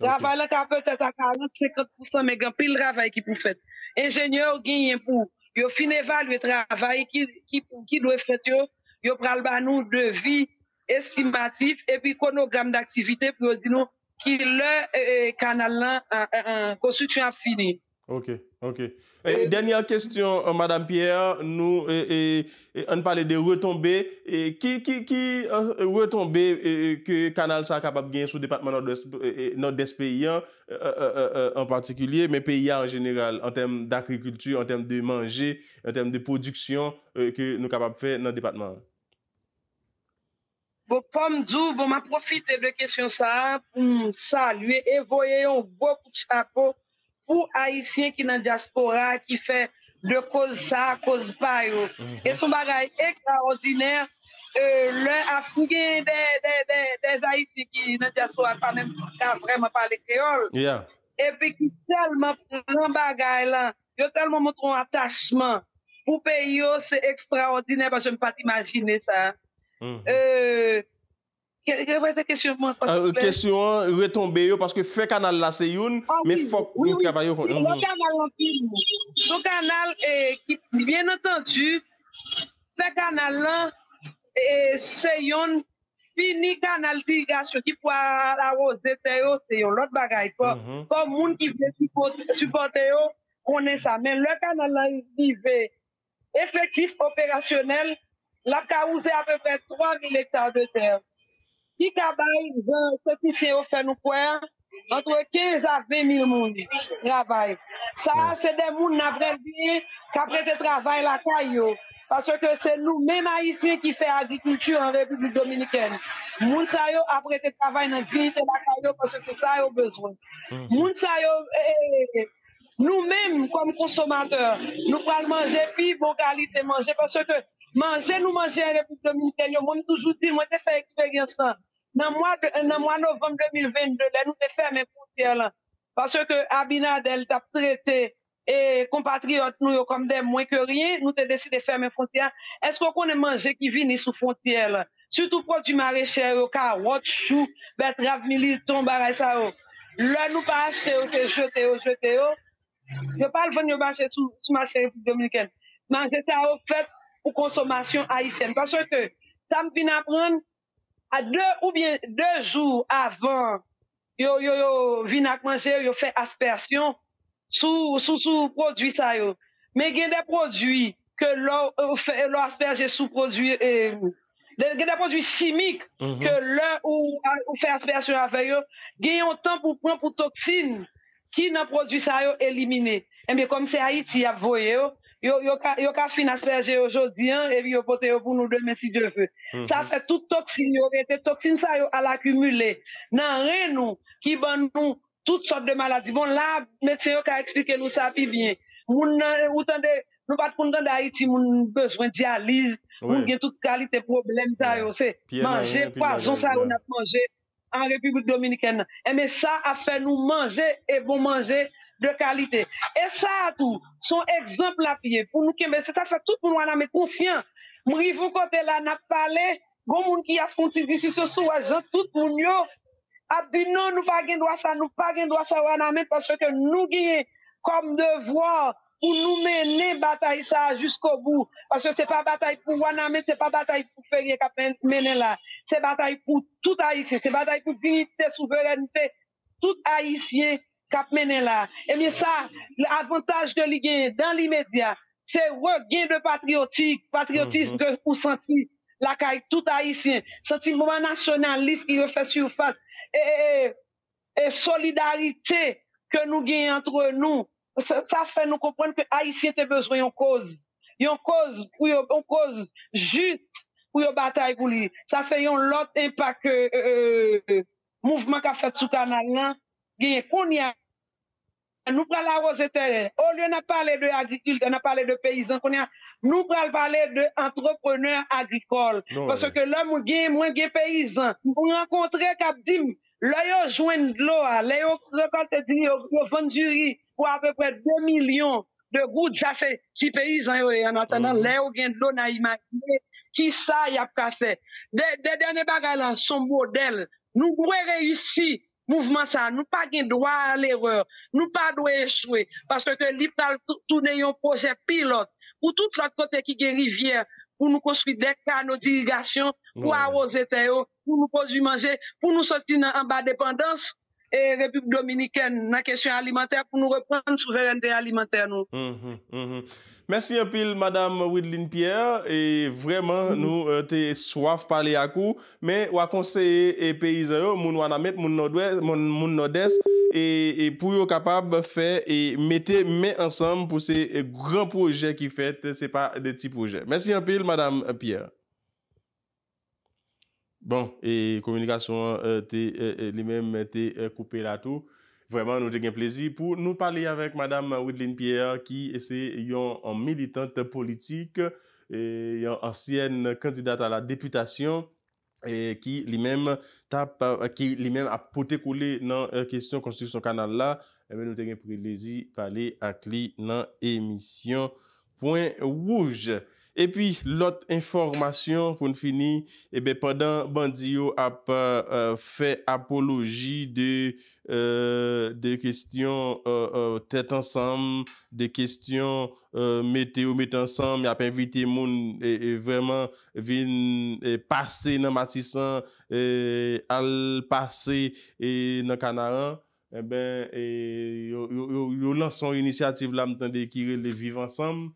Travay la ka petèt a karant, senkant pousan, men gen anpil travay ki pou fèt. Enjenyè yo genyen pou yo fin evalye travay ki, ki, ki dwe fèt yo, yo pral ba nou devi estimatif epi kwonogram daktivite pou yo di nou ki lè e, e, kanal lan, an, an, an, konstriksyon ap fini. Ok, ok. E, dènyè kesyon, e, Madanm Pierre, nou e, e, e, ann pale de retonbe. E, ki ki, ki e, retonbe e, e, ke kanal sa a kapab gen sou depatman Nòdwès, e, e, Nòdès peyi an, e, e, e, e, e, an patikilye, men peyi a an jeneral, an tèm dagrikilti, an tèm de manje, an tèm de pwodiksyon e, ke nou kapab fè nan depatman an? Bon, fò m di w, bon, m ap pwofite de kesyon sa a pou m salye e voye yon gwo kout chapo pou Ayisyen ki nan dyaspora a ki fè de koz sa a koz pa yo. E se yon bagay ekstraòdinè. E, lè ap gen de, de, de, de Ayisyen ki nan dyaspora ki pa menm ka vrèman pale kreyòl, Yeah. epi ki tèlman pran bagay la, yo tèlman montre yon atachman pou peyi yo, se ekstraòdinè paske m pa t imajine sa. Mhm. Euh, ke- ke- repete kesyon mwen, Ah, silvouplè. Kesyon an, retonbe yo, paske fè kanal la se youn, Ah, men wi, fòk wi, nou wi. travay yo. Lè kanal lan fini. Sou kanal eh, ki, byen antandi, fè kanal lan, eh, se youn, fini kanal dirigasyon ki pou al awoze tè yo, se yon lòt bagay. Fò, Mhm. fò moun ki vle sipò- sipòte yo konnen sa. Men lè kanal lan rive, efektif operasyonèl, l ap ka wouze apeprè twa mil ekta de tè. Ki ka bay, jan teknisyen yo fè nou kwè a, antre kenz a ven mil moun travay. Sa a, se de moun n ap rele k ap rete travay lakay yo. Paske se nou menm Ayisyen ki fè agrikilti an Repiblik Dominikèn. Moun sa yo ap rete travay nan diyite lakay yo paske se sa yo bezwen. Moun sa yo, eh, eh, eh, nou menm, kòm konsomatè, nou pral manje pi bon kalite manje paske manje nou manje an Repiblik Dominikèn yo, mwen m toujou di, mwen te fè eksperyans lan. Nan mwa, de, nan mwa novanm de mil vennde, lè nou te fèmen fwontyè lan, paske Abinader t ap trete e konpatriyòt nou yo kòm de mwen ke ryen, nou te deside fèmen fwontyè a. Èske w konnen manje ki vini sou fwontyè lan? Sitou pwodui marechè yo, kawòt, chou, bètrav, militon, bagay sa yo. Lè nou pa achte yo, se jete yo, jete yo. Yo pa al vann yo mache sou, sou mache Repiblik Dominikèn. Manje sa yo fèt pou konsomasyon ayisyèn. Paske sa m vin aprann, a de oubyen de jou avan yo, yo, yo vin ak manje, yo fè aspèsyon sou, sou, sou pwodui sa yo. Men gen de pwodui ke lè w, w fè, lè w aspèje sou pwodui, eh, de- gen de pwodui chimik ke lè ou, ou fè aspèsyon avè yo, gen yon tan pou pran pou toksin ki nan pwodui sa yo elimine. Ebyen, kòm se Ayiti y ap voye yo, yo, yo ka, yo ka fin aspèje yo jodi an, epi yo pote yo pou nou demen, si Dye vle. Sa fè tout toksin yo rete, toksin sa yo al akimile nan ren nou, ki ban nou tout sòt de maladi. Bon, la, medsen yo ka eksplike nou sa pi byen. Moun nan, ou tande, nou pa t konn tande Ayiti, moun bezwen dyaliz, moun gen tout kalite pwoblèm sa yo. Se manje pwazon sa yo n ap manje an Repiblik Dominikèn nan. Enben, sa ap fè nou manje e bon manje de kalite. E sa a tou, se yon egzanp l ap ye pou nou kenbe. Se sa k fè tout moun Wanament konsyan. M rive yon kote la, n ap pale, gon moun ki ap fè yon ti diskisyon sou wè jan tout moun yo ap di, "Non, nou pa gen dwa sa, nou pa gen dwa sa, Wanament, paske nou genyen kòm devwa pou nou mennen batay sa a jiskobou." Paske se pa batay pou Wanament, se pa batay pou Ferye k ap men- mennen la. Se batay pou tout Ayisyen, se batay pou diyite, souverènte tout Ayisyen k ap mennen la. Ebyen, sa, avantaj ke li genyen dan limedya, se regen de patriyotik, patriyotis ke ou santi lakay tout Ayisyen, santiman nasyonalis ki refè sifas, e, e, e, e solidarite ke nou genyen antre nou. Sa, sa fè nou konprann ke Ayisyen te bezwen yon koz, yon koz pou yo, yon koz jis pou yo batay pou li. Sa se yon lòt enpak ke, e, e, mouvman k ap fèt sou kanal lan genyen. Kounye a, nou pral awoze tè. Olye n ap pale de agrikiltè, n ap pale de peyizan, kounye a, nou pral pale de antreprenè agrikòl. Paske lè mwen gen, mwen gen peyizan, mwen rankontre k ap di m, lè yo jwenn dlo a, lè yo rekòlte diri, yo, yo vann diri pou apeprè de milyon de goud, sa se ti peyizan yo ye. Annatandan, lè yo gen dlo, n a imajine ki sa y ap ka fè. De, de dènye bagay la, se yon modèl. Nou dwe reyisi mouvman sa a. Nou pa gen dwa a lerè. Nou pa dwe echwe. Paske li pral tou-, tounen yon pwojè pilòt pou tout lòt kote ki gen rivyè, pou nou konstwi de kano dirigasyon, pou awoze tè yo, pou nou pwodui manje, pou nou soti nan anba depandans e Repiblik Dominikèn nan kesyon alimantè, pou nou reprann souverènte alimantè nou. Mhm, mhm. Mèsi anpil, Madam Wideline Pierre. E vrèman, nou, euh, te swaf pale ak ou. Men, w a konseye, e, peyizan yo, moun Wanament, moun Nòdwès, moun, moun Nòdès, e, e pou yo kapab fè, e mete men ansanm pou se, e, gran pwojè ki fèt, se pa de ti pwojè. Mèsi anpil, Madam Pierre. Bon, e kominikasyon an, e, te, e, e, li menm te, e, koupe la tou. Vrèman, nou te gen plezi pou nou pale avèk Madam Wideline Pierre, ki se yon, yon militant politik, e, yon ansyèn kandidat a la depitasyon, e, ki li menm t ap, ki li menm ap pote kole nan, e, kesyon konstriksyon kanal la. Enben, nou te gen plezi pale ak li nan emisyon Pwen Wouj. Epi, lòt enfòmasyon pou n fini, enben, pandan bandi yo ap, e, e, fè apoloji de, e, de kesyon, e, e, tèt ansanm, de kesyon, e, mete yo mete ansanm, y ap envite moun, e, e, vrèman vin, e, pase nan Matisan, e, al pase, e, nan Kanaran. Enben, e, yo, yo, yo, yo lanse yon inisyativ la, m tande, ki rele Viv Ansanm,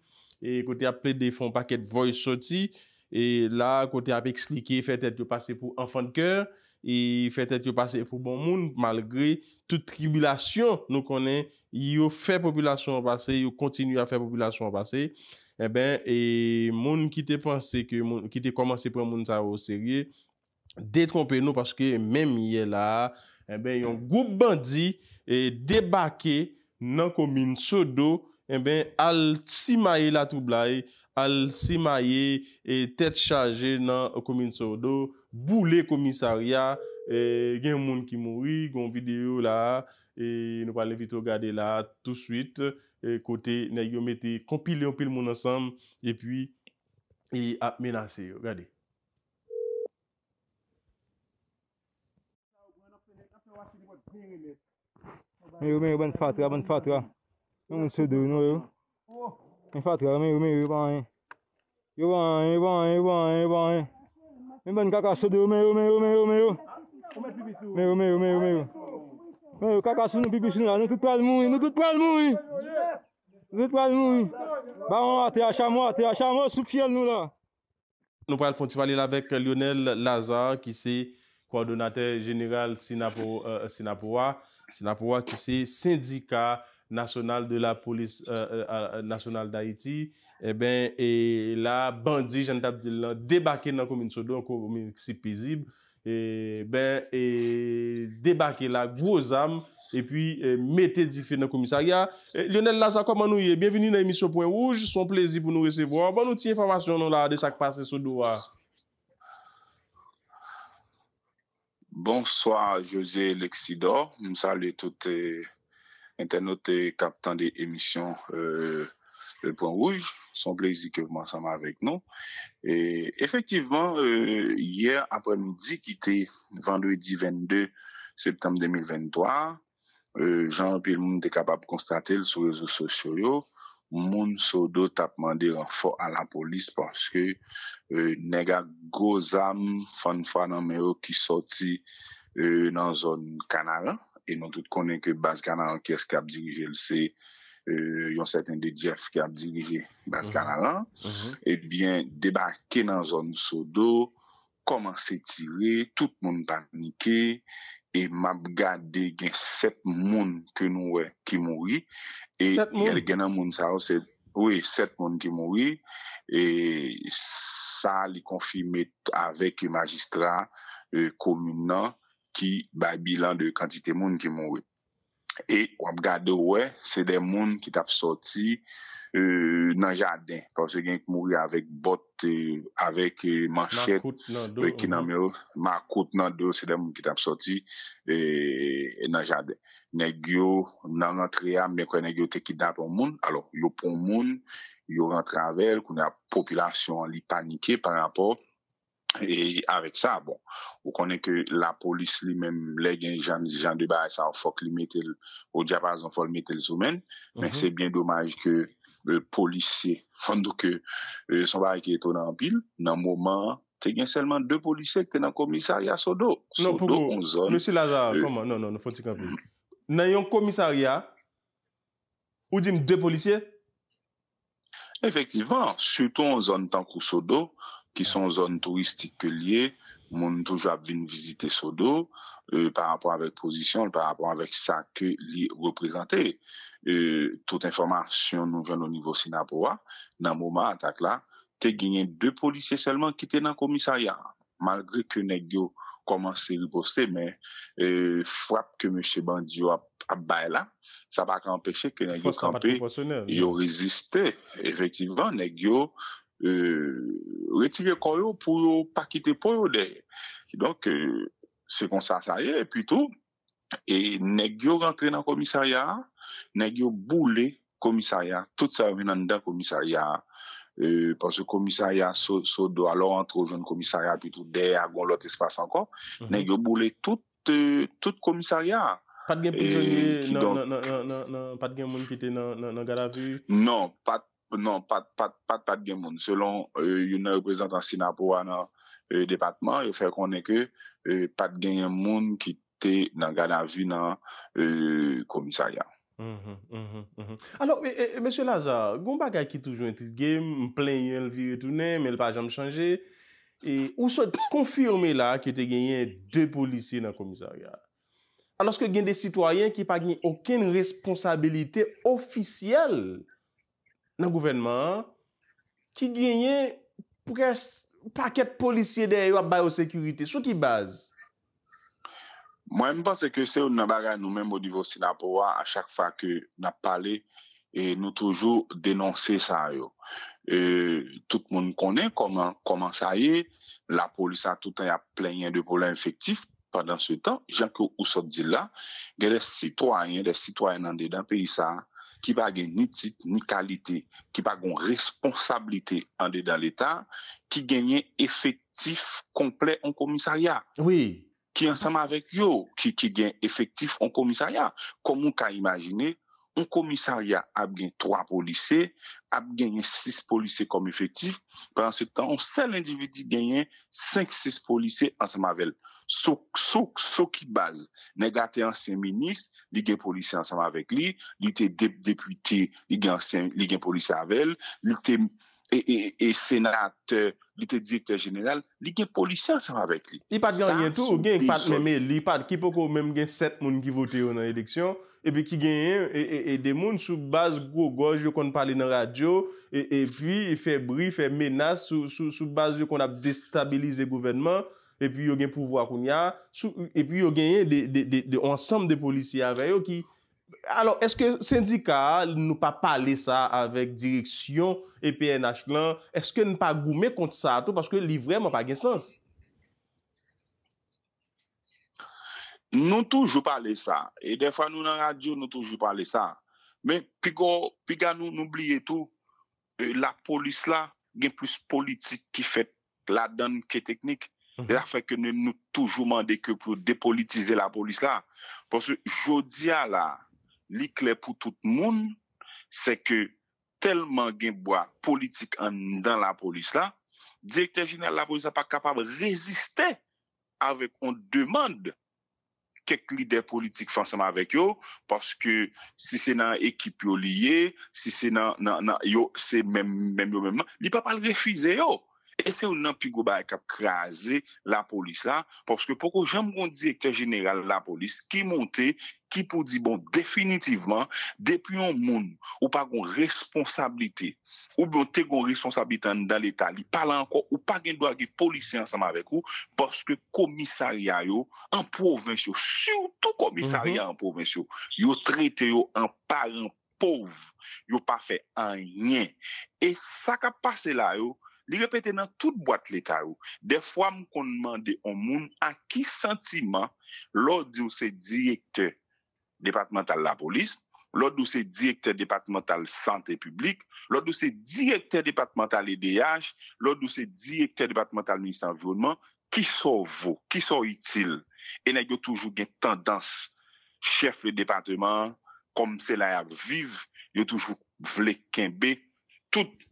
e kote y ap plede fè yon pakèt voice soti, e la, kote y ap eksplike, fè tèt yo pase pou enfant de cœur, e fè tèt yo pase pou bon moun, malgre tout tribilasyon nou konnen yo fè popilasyon an pase, yo kontinye ap fè popilasyon an pase. Enben, e moun ki te panse ke moun, ki te kòmanse pran moun sa yo oserye, detwonpe nou, paske menm yè la a, enben, yon gwoup bandi, e, debake nan komin Sodo, enben, al simaye latwoublay, al simaye, e, tèt chaje nan komin Sodo, boule komisarya, e, gen moun ki mouri, gen yon videyo la a, e, nou pral envite w gade la a touswit, e, kote nèg yo mete, konpile yon pil moun ansanm, epi, e, ap menase yo. Gade. Men yo, men yo, bann fatra, bann fatra. Yon moun sou do nou yo. Men fatra, men yo, men yo, yo pa anyen. Yo pa anyen, yo pa anyen, yo pa anyen, yo pa anyen. Men bann kaka sou do yo, men yo, men yo, men yo, men yo. Men yo, men yo, men yo, men yo. Men yo, kaka sou nou, pipi sou nou la, nou tout pral mouri, nou tout pral mouri. Nou tout pral mouri. Bawon atè a, chamo atè a, chamo sou fyèl nou la. Nou pral fè yon ti pale la avèk Lionel Lazarre, ki se kowòdonatè jeneral Sinapo, euh, Sinapowa. Sinapowa, ki se Sendika Nasyonal de la Polis, euh, euh, Nasyonal Dayiti. Eben, e la, bandi, jan n t ap di l lan, debake nan komin Sodo, yon komin ki pezib. E, ben, e, debake la, gwo zam, epi, e, mete dife nan komisarya. E, Lionel Lazarre, kòman nou ye? Byenvini nan emisyon Pwen Wouj. Se yon plezi pou nou resevwa w. Ban nou ti enfòmasyon nou la de sa k pase sou do a. Bonswa, José Lexidor. M salye tout, e, entènot, e, k ap tande emisyon, e, e, Pwen Wouj. Se yon plezi ke m ansanm avèk nou. E, efektivman, e, yè aprèmidi ki te vandredi vennde septanm de mil venntwa, e, jan anpil moun te kapab konstate l sou rezo sosyo yo, moun Sodo t ap mande ranfò a lapolis paske, e, nèg ak gwo zam, fann fwa nan men yo ki sòti, e, nan zòn Kanaran. E nou tout konnen ke baz Kanaran, kiyès k ap dirije l, se, euh, yon sèten De Jeff ki ap dirije Baz Kanaran, ebyen, debake nan zòn Sodo, kòmanse tire, tout moun panike, e m ap gade gen sèt moun ke nou wè ki mouri, e gen nan moun sa yo, se, wi, sèt moun ki mouri, e sa li konfime avèk majistra, euh, komin nan ki bay bilan de kantite moun ki mouri. E w ap gade, w wè, se de moun ki t ap sòti, euh, nan jaden, paske gen ki mouri avèk bòt, euh, avèk, euh, manchèt, euh, ki nan men yo, makout nan do, se de moun ki t ap sòti, euh, nan jaden. Nèg yo, nan rantre a, men kwè nèg yo te kidnape yon moun, alò, yo pran yon moun, yo rantre avè l, kounye a, popilasyon an, li panike pa rapò e avèk sa, bon, ou konnen ke lapolis li menm, lè gen jan, jan de bagay sa yo, fòk li mete l o dyapazon, fò l mete l sou men l. Men se byen domaj ke, euh, polisye, fò n di ke, euh, se yon bagay ki etonan anpil. Nan moman an, te gen sèlman de polisye ki te nan komisarya Sodo. Sodo, yon zòn, mesye Lazare, kòman? Non, non, non, fò n ti kanpe. Nan yon komisarya, ou di m de polisye? Efektivman, sitou yon zòn tankou Sodo, ki se yon zòn touristik ke l ye, moun toujou ap vin vizite Sodo, euh, pa rapò avèk pozisyon l, pa rapò avèk sa ke li reprezante. Euh, tout enfòmasyon nou jwenn o nivo Sinapo a, nan moman atak la, te genyen de polisye sèlman ki te nan komisarya a. Malgre ke nèg yo kòmanse riposte, men, euh, frap ke mesye bandi yo ap, ap bay la, sa pa ka anpeche ke nèg yo kanpe, yo reziste. Efektivman, nèg yo, euh, retire kò yo pou yo pa kite po yo dèyè. Kidonk, euh, se konsa sa ye. Epi tou, e nèg yo rantre nan komisarya a, nèg yo boule komisarya, tout sa yo vin anndan komisarya a. Euh, paske komisarya So-, Sodo, alò antre w jwenn komisarya, epi tou dèyè a gon lòt espas ankò. Nèg yo boule tout, euh, tout komisarya a. Pa t gen prizonye nan, nan, nan, nan, nan, nan, pa t gen moun ki te nan, nan, nan gadavi? Non, pa t, non, pa t, pa t, pa t, pa t gen moun. Selon, euh, youn nan reprezantan Sinapo a nan, euh, depatman, yo fè konnen ke, euh, pa t genyen moun ki te nan gadavi nan, euh, komisarya. Mhm, mhm, mhm. Alò, e, e, e, mesye Lazare, gon bagay ki toujou entrige m, m plenyen l vire tounen, men l pa janm chanje. E, ou sot konfime la ke te genyen de polisye nan komisarya a. Alòske gen de sitwayen ki pa gen okenn responsabilite ofisyèl nan gouvènman an, ki genyen près pakèt polisye dèyè yo ap ba yo sekirite. Sou ki baz? Mwen, m panse ke se youn nan bagay nou menm o nivo Sinapo a, a chak fwa ke n ap pale, e nou toujou denonse sa yo. E tout moun konnen kòman, kòman sa ye, lapolis la toutan y ap plenyen de pwoblèm efektif. Pandansetan, jan ke ou sot di l la, gen de sitwayen, de sitwayèn andedan peyi sa a, ki pa gen ni tit, ni kalite, ki pa gen responsablite andedan Leta, ki genyen efektif konplè yon komisarya. Wi. Ki ansanm avèk yo, ki, ki gen efektif yon komisarya. Kòm ou ka imajine, yon komisarya ap gen twa polisye, ap genyen sis polisye kòm efektif, pandansetan, yon sèl endividi genyen senk, sis polisye ansanm avè l. Sou, sou, sou ki baz? Nèg la te ansyen minis, li gen polisye ansanm avèk li, li te de-, depite, li gen ansyen, li gen polisye avè l, li te, e, e, e senatè, li te direktè jeneral, li gen polisye ansanm avèk li. Li pa t gen anyen tou, gen pa t menm eli, pa t, ki poko menm gen sèt moun ki vote yo nan eleksyon, epi ki genyen, e, e, e de moun sou baz gwo gòj yo konn pale nan radyo, e, epi fè bri, fè menas sou, sou, sou baz yo konn ap destabilize gouvènman, epi yo gen pouvwa kounye a, sou, epi yo genyen de, de, de, de, yon ansanm de polisye avè yo ki, alò, èske sendika a, nou pa pale sa avèk direksyon E P N H lan? Èske n pa goumen kont sa a tou? Paske li vrèman pa gen sans. Nou toujou pale sa. E dèfwa nou nan radyo, nou toujou pale sa. Men piga, piga nou, nou bliye tou, e, lapolis la, gen plis politik ki fèt ladan l ke teknik. Mhm. E sa fè ke nou, nou toujou mande ke pou yo depolitize lapolis la. Paske jodi a la, li klè pou tout moun, se ke tèlman gen bwa politik anndan lapolis la, direktè jeneral lapolis la pa kapab reziste avèk yon demann kèk lidè politik fè ansanm avèk yo, paske si se nan ekip yo li ye, si se nan, nan, nan yo, se menm, menm yo menm nan, li pa pral refize yo. E se youn nan pi gwo bagay k ap kraze lapolis la, paske poko janm gon direktè jeneral lapolis ki monte, ki pou di, bon, definitivman, depi yon moun ou pa gon responsablite, oubyen w te gon responsablite anndan Leta, li pa la ankò, ou pa gen dwa gen polisye ansanm avèk ou, paske komisarya yo an pwovens yo, sitou komisarya an pwovens yo, yo trete yo an paran pòv, yo pa fè anyen. E sa k ap pase la yo, li repete nan tout bwat Leta yo. Dèfwa m konn mande on moun a ki santiman, lè w di w se direktè depatmantal lapolis, lè w di w se direktè depatmantal sante piblik, lè w di w se direktè depatmantal E D H, lè w di w se direktè depatmantal ministè anviwònman, kisa w vo, kisa w itil? E nèg yo toujou gen tandans, chèf de depatman an, kòm se la y ap viv, yo toujou vle kenbe tout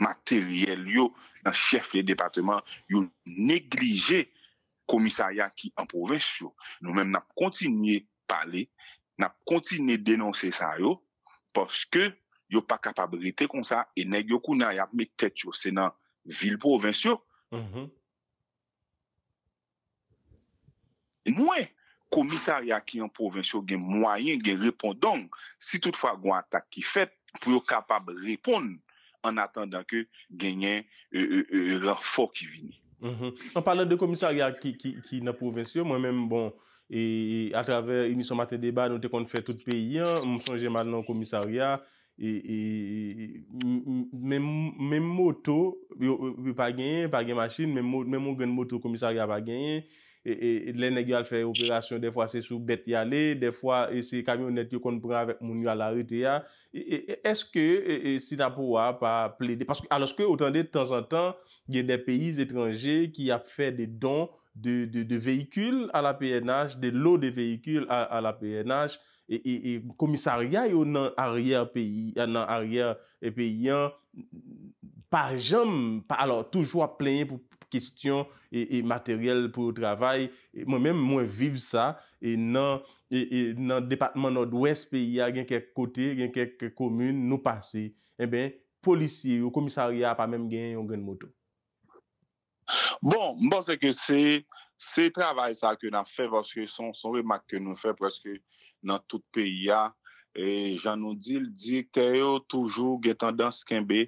materyèl yo nan chèf de depatman, yo neglije komisarya ki an pwovens yo. Nou menm, n ap kontinye pale, n ap kontinye denonse sa yo, paske yo pa kapab rete konsa, e nèg yo kounye a, y ap met tèt yo, se nan vil pwovens yo. Mwen, komisarya ki an pwovens yo gen mwayen, gen repondong, si toutfwa gon atak ki fèt, pou yo kapab reponn, an atandan ke genyen e, e, e, ranfò ki vini. An palan de komisarya ki, ki, ki nan pwovens yo, mwen menm, bon, e, atravè emisyon Maten Deba, nou te konn fè tout peyi an, m sonje m al nan yon komisarya, e, e, menm, menm moto, yo, yo pa genyen, pa gen machin, menm, menm yon grenn moto komisarya pa genyen, e, e, lè nèg yo al fè operasyon, dèfwa se sou bèt y ale, dèfwa e se kamyonèt yo konn pran avèk moun yo al arete a. E, e, èske e, e, Sinapowa pa plede, paske alòske ou tande tanzantan gen de peyi etranje ki ap fè de don de, de, de véhicules à la P N H, de lots de véhicules à, à la P N H, e, e, e komisarya yo nan aryè peyi, nan aryè e peyi an, pa janm, pa, alò, toujou ap plenyen pou kesyon e, e materyèl pou yo travay. E mwen menm, mwen viv sa, e nan, e, e nan depatman Nòdwès peyi a, gen kèk kote, gen kèk komin, nou pase. Enben, polisye yo, komisarya a pa menm genyen yon grenn moto. Bon, m panse ke se, se travay sa ke n ap fè, paske se yon, se yon remak ke nou fè prèske nan tout peyi a. E jan nou di l, direktè yo toujou gen tandans kenbe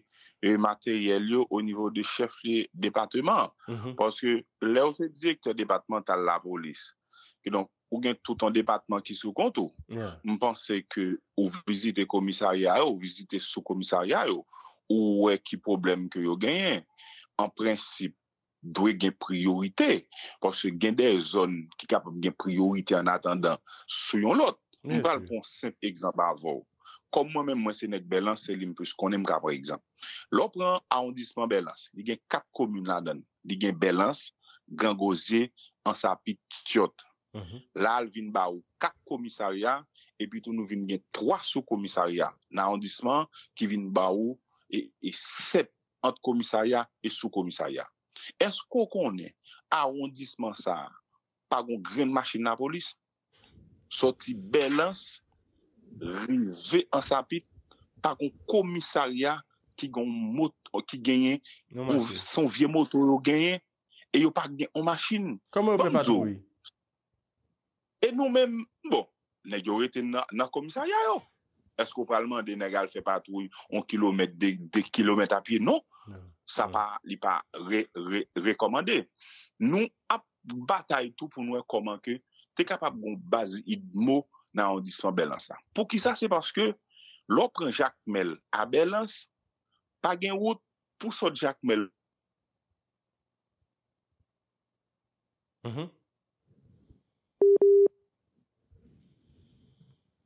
e materyèl yo o nivo de chèf de depatman. Paske lè w se direktè depatmantal lapolis, kidonk, ou gen tout yon depatman ki sou kont ou. M panse ke ou vizite komisarya yo, ou vizite sou komisarya yo, ou wè ki pwoblèm ke yo genyen. An prensip, dwe gen priyorite, paske gen de zòn ki kapab gen priyorite an atandan sou yon lòt. M pral pran yon senp egzanp avè w. Kòm mwen menm, mwen se nèg Bèlans, se li m plis konnen, m ka pran egzanp. Lè w pran awondisman Bèlans, li gen kat komin ladan l. Li gen Bèlans, Gran Gozye, Ansapit, Tyòt. La, l vin ba ou kat komisarya, epi tou nou vin gen twa sou komisarya nan awondisman an ki vin ba ou e, e sèt ant komisarya e sou komisarya. Èske w konnen awondisman sa a pa gon grenn machin lapolis? Sòti Bèlans, rive Ansapit, pa gon komisarya ki gon moto, ki genyen, se yon vye moto yo genyen, e yo pa gen yon machin. Kòman yo fè patwouy? E nou menm, bon, nèg yo rete nan, nan komisarya yo. Èske w pral mande nèg al fè patwouy yon kilomèt, de, de kilomèt a pye? Non. Sa pa, li pa re, re, rekòmande. Nou ap batay tou pou n wè kòman ke te kapab gon baz idmo nan awondisman Bèlans la. Poukisa? Se paske lè w pran Jakmèl a Bèlans, pa gen wout pou sot Jakmèl.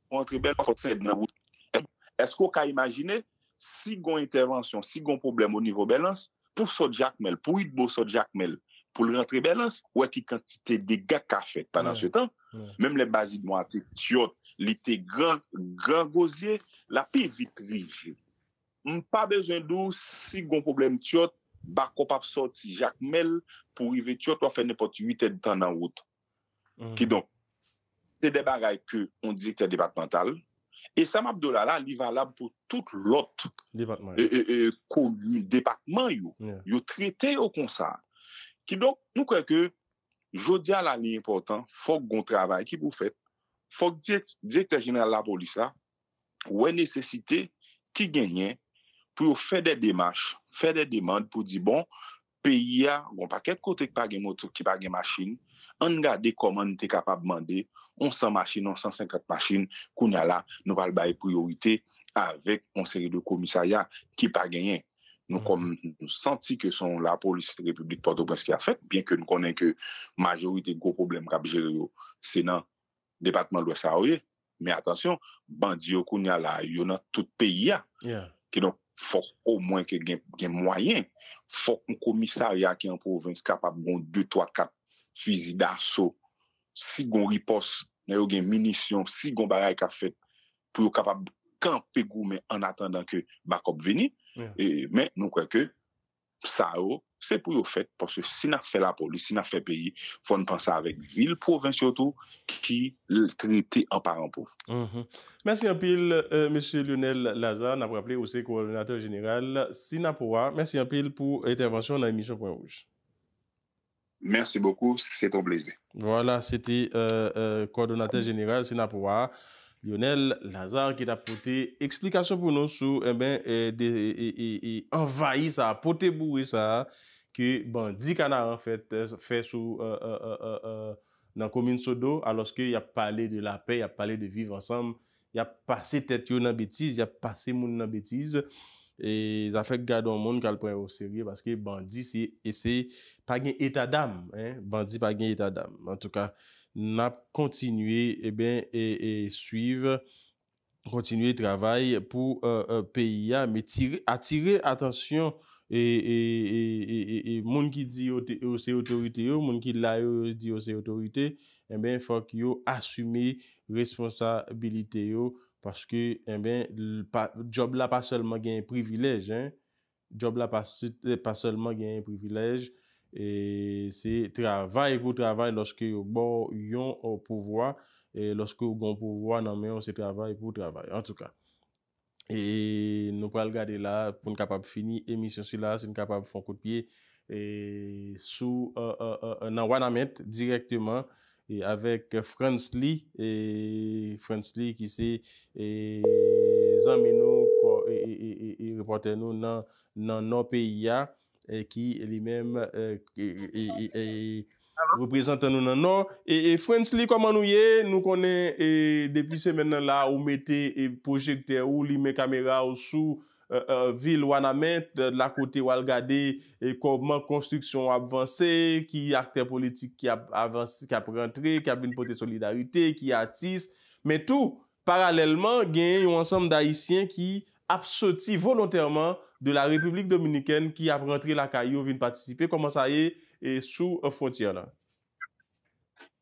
Pou antre Bèlans, fòk se nan wout. Èske w ka imajine si gon entèvansyon, si gon pwoblèm o nivo Bèlans, pou sot Jakmèl, pou idmo sot Jakmèl, pou l rantre Bèlans, ou wè ki kantite dega k ka fèt. Pandansetan, menm lè baz idmo a te Tyòt, li te Gran, Gran Gozye, l ap pi vit rive. M pa bezwen di w si gon pwoblèm Tyòt, bakòp ap sòti Jakmèl pou rive Tyòt, w ap fè nenpòt uit èdtan nan wout. Kidonk, Se de bagay ke yon direktè depatmantal, e sa m ap di w la, la, li valab pou tout lòt Depatman. e, e, e, komin, depatman yo. Yeah. Yo trete yo konsa. Kidonk, nou kwè ke jodi a la, li enpòtan, fòk gon travay ki pou fèt. Fòk dirèk- direktè jeneral lapolis la wè nesesite ki genyen pou yo fè de demach, fè de demann pou di, bon, peyi a, gon pakèt kote ki pa gen moto, ki pa gen machin, ann gade kòman n te kapab mande yon san machin, yon san senkant machin, kounye a la, nou pral bay priyorite avèk yon seri de komisarya ki pa genyen. Nou kòm nou santi ke se yon lapolis Repiblik Pòtoprens ki ap fèt, byen ke n konnen ke majorite gwo pwoblèm k ap jere yo, se nan depatman Lwès la yo ye. Men atansyon, bandi yo kounye a la, yo nan tout peyi a. Yeah. Kidonk, fòk omwen ke gen, gen mwayen, fòk yon komisarya ki an pwovens kapab gon de, twa, kat fizi daso, si gon ripòs, nan yo gen minisyon, si gon bagay k ap fèt, pou yo kapab kanpe goumen an atandan ke bakòp vini. Yeah. E, men nou kwè ke sa yo, se pou yo fèt, paske si n ap fè lapolis, si n ap fè peyi, fò n panse avèk vil pwovens yo tou, ki l- trete an paran pov. Mhm. Mèsi anpil, euh, mesye Lionel Lazare. N ap raple, ou se kowòdonatè jeneral Sinapowa. Mèsi anpil pou entèvansyon nan emisyon Pwen Wouj. Merci beaucoup, c'est un plaisir. Vwala, se te euh, euh, kowòdonatè jeneral Sinapowa, Lionel Lazare, ki t ap pote eksplikasyon pou nou sou, enben, eh, de, e, e, e, anvayi sa, pote boure sa, ke bandi Kanaran fè, fè sou, euh, euh, euh, euh, euh, nan komin Sodo, alòske y ap pale de lapè, y ap pale de viv ansanm, y ap pase tèt yo nan betiz, y ap pase moun nan betiz. E zafè k gade yon moun k al pran yo serye, paske bandi se, e se pa gen eta dam, hein, bandi pa gen eta dam. Antouka, n ap kontinye, eben, e, e swiv, kontinye travay pou euh, euh, peyi a, men tire, atire atansyon e, e, e, e, e, e moun ki di yo, te- yo se otorite yo, moun ki la yo, yo di yo se otorite, enben, fòk yo asime responsabilite yo, paske, enben, l- pa- djòb la pa sèlman gen privilèj, hein. Djòb la pa, si- pa sèlman gen privilèj, e se travay pou travay lòske yo ba w yon euh, pouvwa, e lòske w gen yon pouvwa nan men w, se travay pou travay. Antouka, e nou pral gade la pou n kapab fini emisyon sila, si n kapab fè yon kout pye e sou euh, euh, euh, nan Wanament dirèkteman, e avèk Frantz Lee, e Frantz Lee ki se e zanmi nou, ko- e, e, e, e, e repòtè nou nan, nan nò peyi a, e ki li menm e, e, e, e, e, reprezantan nou nan nò. E, e Frantz Lee, kòman nou ye? Nou konnen e, depi semèn nan la, ou mete e, pwojektè ou, limen kamera ou sou euh, euh, vil Wanament, euh, la kote w al gade e, kòman konstriksyon ap vanse, ki aktè politik ki ap avanse, ki ap rantre, ki ap vin pote solidarite, ki atis. Men tou, paralèlman, gen yon ansanm Dayisyen ki ap soti volontèman de la Repiblik Dominikèn, ki ap rantre lakay yo, vin patisipe. Kòman sa ye e, sou euh, fwontyè la?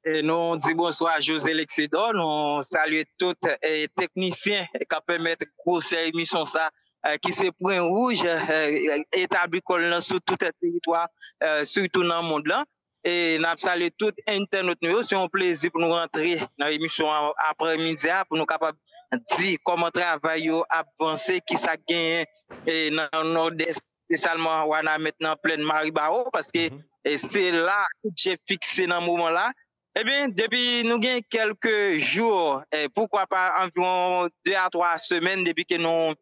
E nou di bonswa a José Lexidor, nou salye tout e, teknisyen k ap pèmèt gwosè emisyon sa, e, ki se Pwen Wouj, e, etabli kò l nan sou tout teritwa, e, sitou nan mond lan. E n ap salye tout entènot nou yo. Se yon plezi pou nou rantre nan emisyon an aprèmidi a, pou nou kapab di kòman travay yo ap vanse, kisa k genyen e, nan Nòdès, espesyalman Wanament nan plèn Maribawo, paske e, se la tout je fikse nan moman la. Ebyen, depi nou gen kèlke jou, e, poukwa pa anviwon de a twa semèn depi ke nou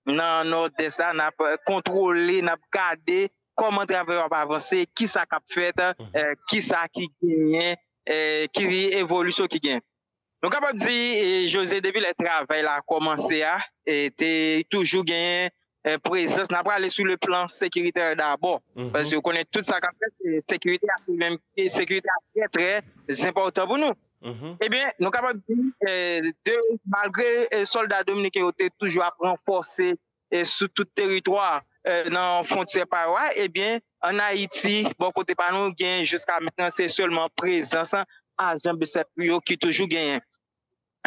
nan Nòdès la, n ap kontwole, n ap gade kòman travay yo ap avanse, kisa k ap fèt, e, kisa ki genyen, e, ki evolisyon ki genyen. Nou kapab di, e, José, depi lè travay la kòmanse a, e, te toujou genyen e, prezans. N ap prale sou le plan sekiritè dabò. Paske ou konnen tout sa k ap fèt, se sekirite a, se menm sekirite a trè, trè enpòtan pou nou. Ebyen, nou kapab di, e, de, malgre e, sòlda dominiken yo te toujou ap ranfòse e, sou tout teritwa e, nan fwontyè pa yo a, ebyen, ann Ayiti, bò kote pa nou, gen jiska mentnan, se sèlman prezans ajan B S P yo ki toujou genyen.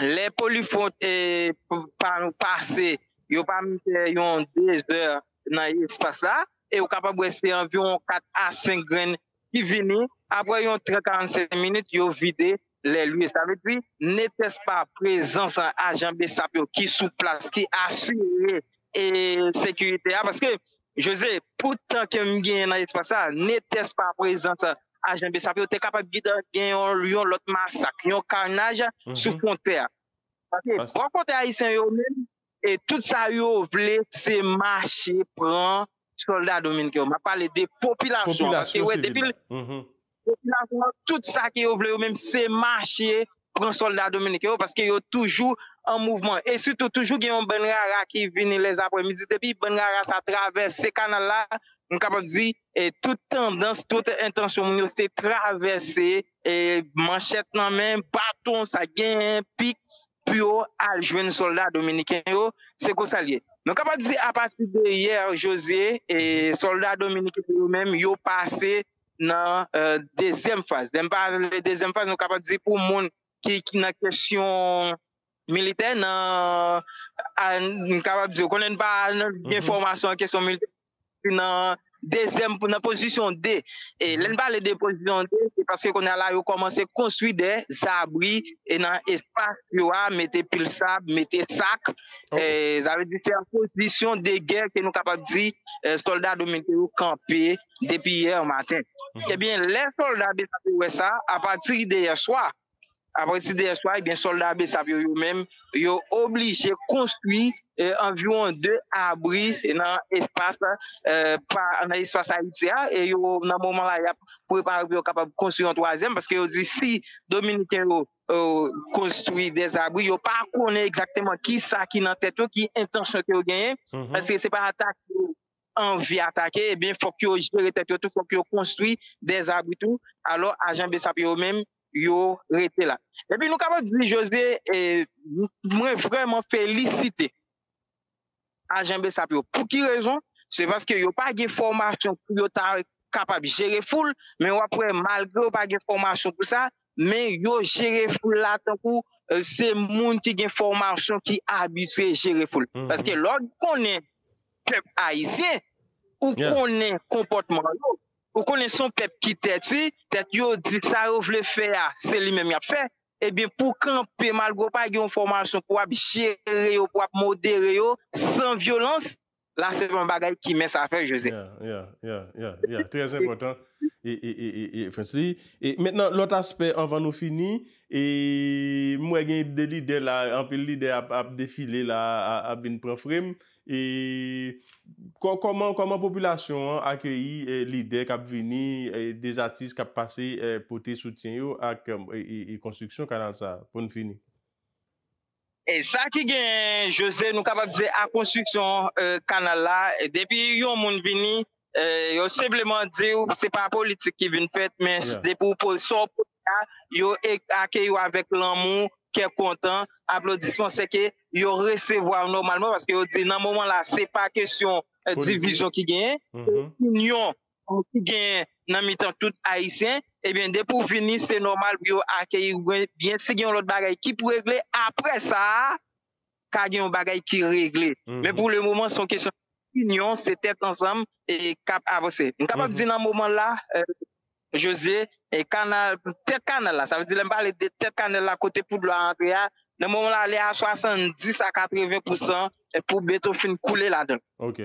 Lè Polifwont e, pa nou pase, yo pa menm fè yon de zè nan espas la, e ou kapab wè se anviwon kat a senk grenn ki vini. Apre yon trant, karannsenk minit, yo vide les lieux. Sa vle di, n'était-ce pas prezans ajan BSAP yo ki sou plas, ki asire e sekirite a? Paske, Jose, pou tan ke m genyen nan espas sa, n'était-ce pas prezans ajan BSAP yo te kapab gen, gen yon, yon lòt masak, yon kanaj sou fwontyè a. Paske bò kote ayisyen yo menm, e tout sa yo vle, se mache pran sòlda dominiken yo. M ap pale de popilasyon an, paske, wè, depi popilasyon an, tout sa ke yo vle yo menm, se mache pran sòlda dominiken yo, paske yo toujou an mouvman. E sitou, toujou gen yon bann rara ki vini lèzaprèmidi. Depi bann rara sa travèse kanal la, m kapab di, e tout tandans, tout entansyon moun yo, se travèse, e manchèt nan men, baton, sa genyen, pik, pou yo al jwenn sòlda dominiken yo. Se konsa l ye. Nou kapab di, apati de yè, Jose, e sòlda dominiken yo menm, yo pase nan, e, dezyèm faz. Lè m pale dezyèm faz, nou kapab di pou moun ki, ki nan kesyon militè, nan, a, m kapab di, ou konnen n pa nan gen fòmasyon an kesyon militè, nan dezyèm, nan pozisyon de. E lè n pale de pozisyon de, se paske kounye a la, yo kòmanse konstwi de zabri e nan espas yo a, mete pil sab, mete sak. E sa vle di, se an pozisyon de gè ke nou kapab di, e, sòlda dominiken yo kanpe depi yè maten. Ebyen, lè sòlda BSAP yo wè sa, apati de yè swa, apati de yè swa, ebyen, sòlda BSAP yo, yo menm, yo oblije konstwi, e, anviwon de abri nan espas, e, pa, nan espas Ayiti a, e yo, nan moman la, y ap prepare pou yo kapab konstwi yon twazyèm, paske yo di si Dominiken yo, e, konstwi de zabri, yo pa konnen egzakteman ki sa ki nan tèt yo, ki entansyon ke yo genyen, paske se pa atak yo anvi atake, ebyen, fòk yo jere tèt yo tou, fòk yo konstwi de zabri tou. Alò, ajan BSAP yo menm, yo rete la. Epi nou kapab di, Jose, e, mwen vrèman felisite ajan BSAP yo. Pou ki rezon? Se paske yo pa gen fòmasyon pou yo ta kapab jere foul, men w ap wè, malgre yo pa gen fòmasyon pou sa, men yo jere foul la tankou, e, se moun ki gen fòmasyon ki abitye jere foul. Paske lè w konnen pèp ayisyen, ou konnen konpòtman yo, ou konnen se yon pèp ki tèti, tèt yo di sa yo vle fè a, se li menm y ap fè. Ebyen, pou kanpe, malgre w pa gen yon fòmasyon pou w ap jere yo, pou w ap modere yo, san vyolans, la se pa yon bagay ki mens a fè, Jose. Yeah, yeah, yeah, yeah, yeah. Trè enpòtan. E, e, e, e, e, Frantz Lee. E mentnan, lòt aspè, anvan nou fini, e m wè gen de lidè la, anpil lidè ap, ap defile la, a-, ap vin pran frem. E kò-, kòman, kòman popilasyon an akeyi, e, lidè k ap vini, e, de atis k ap pase, e, pote soutyen yo ak, e, e, e konstriksyon kanal sa a, pou n fini? E sa ki gen, Jose, nou kapab di a konstriksyon, e, kanal la, e depi yon moun vini, e, yo senpleman di w se pa politik ki vin fèt, men depi w poze sa w poze a, yo e-, akeyi w avèk lanmou, kè kontan, aplodisman, sèke yo resevwa w nòmalman, paske yo di nan moman la, se pa kesyon, e, divizyon ki genyen, se inyon ki genyen nan mitan tout Ayisyen, ebyen, depi w vini, se nòmal pou yo akeyi w byen. Si gen yon lòt bagay ki pou regle, apre sa a, ka gen yon bagay ki regle. Men pou le moman, se yon kesyon inyon, se tèt ansanm e k ap avanse. M kapab di nan moman la, e, Jose, e kanal, tèt kanal la, sa vle di lè m pale de tèt kanal la, kote poudlo a antre a, nan moman la, li a swasanndis a katreven pousan, e pou beton fin koule ladan l. Ok.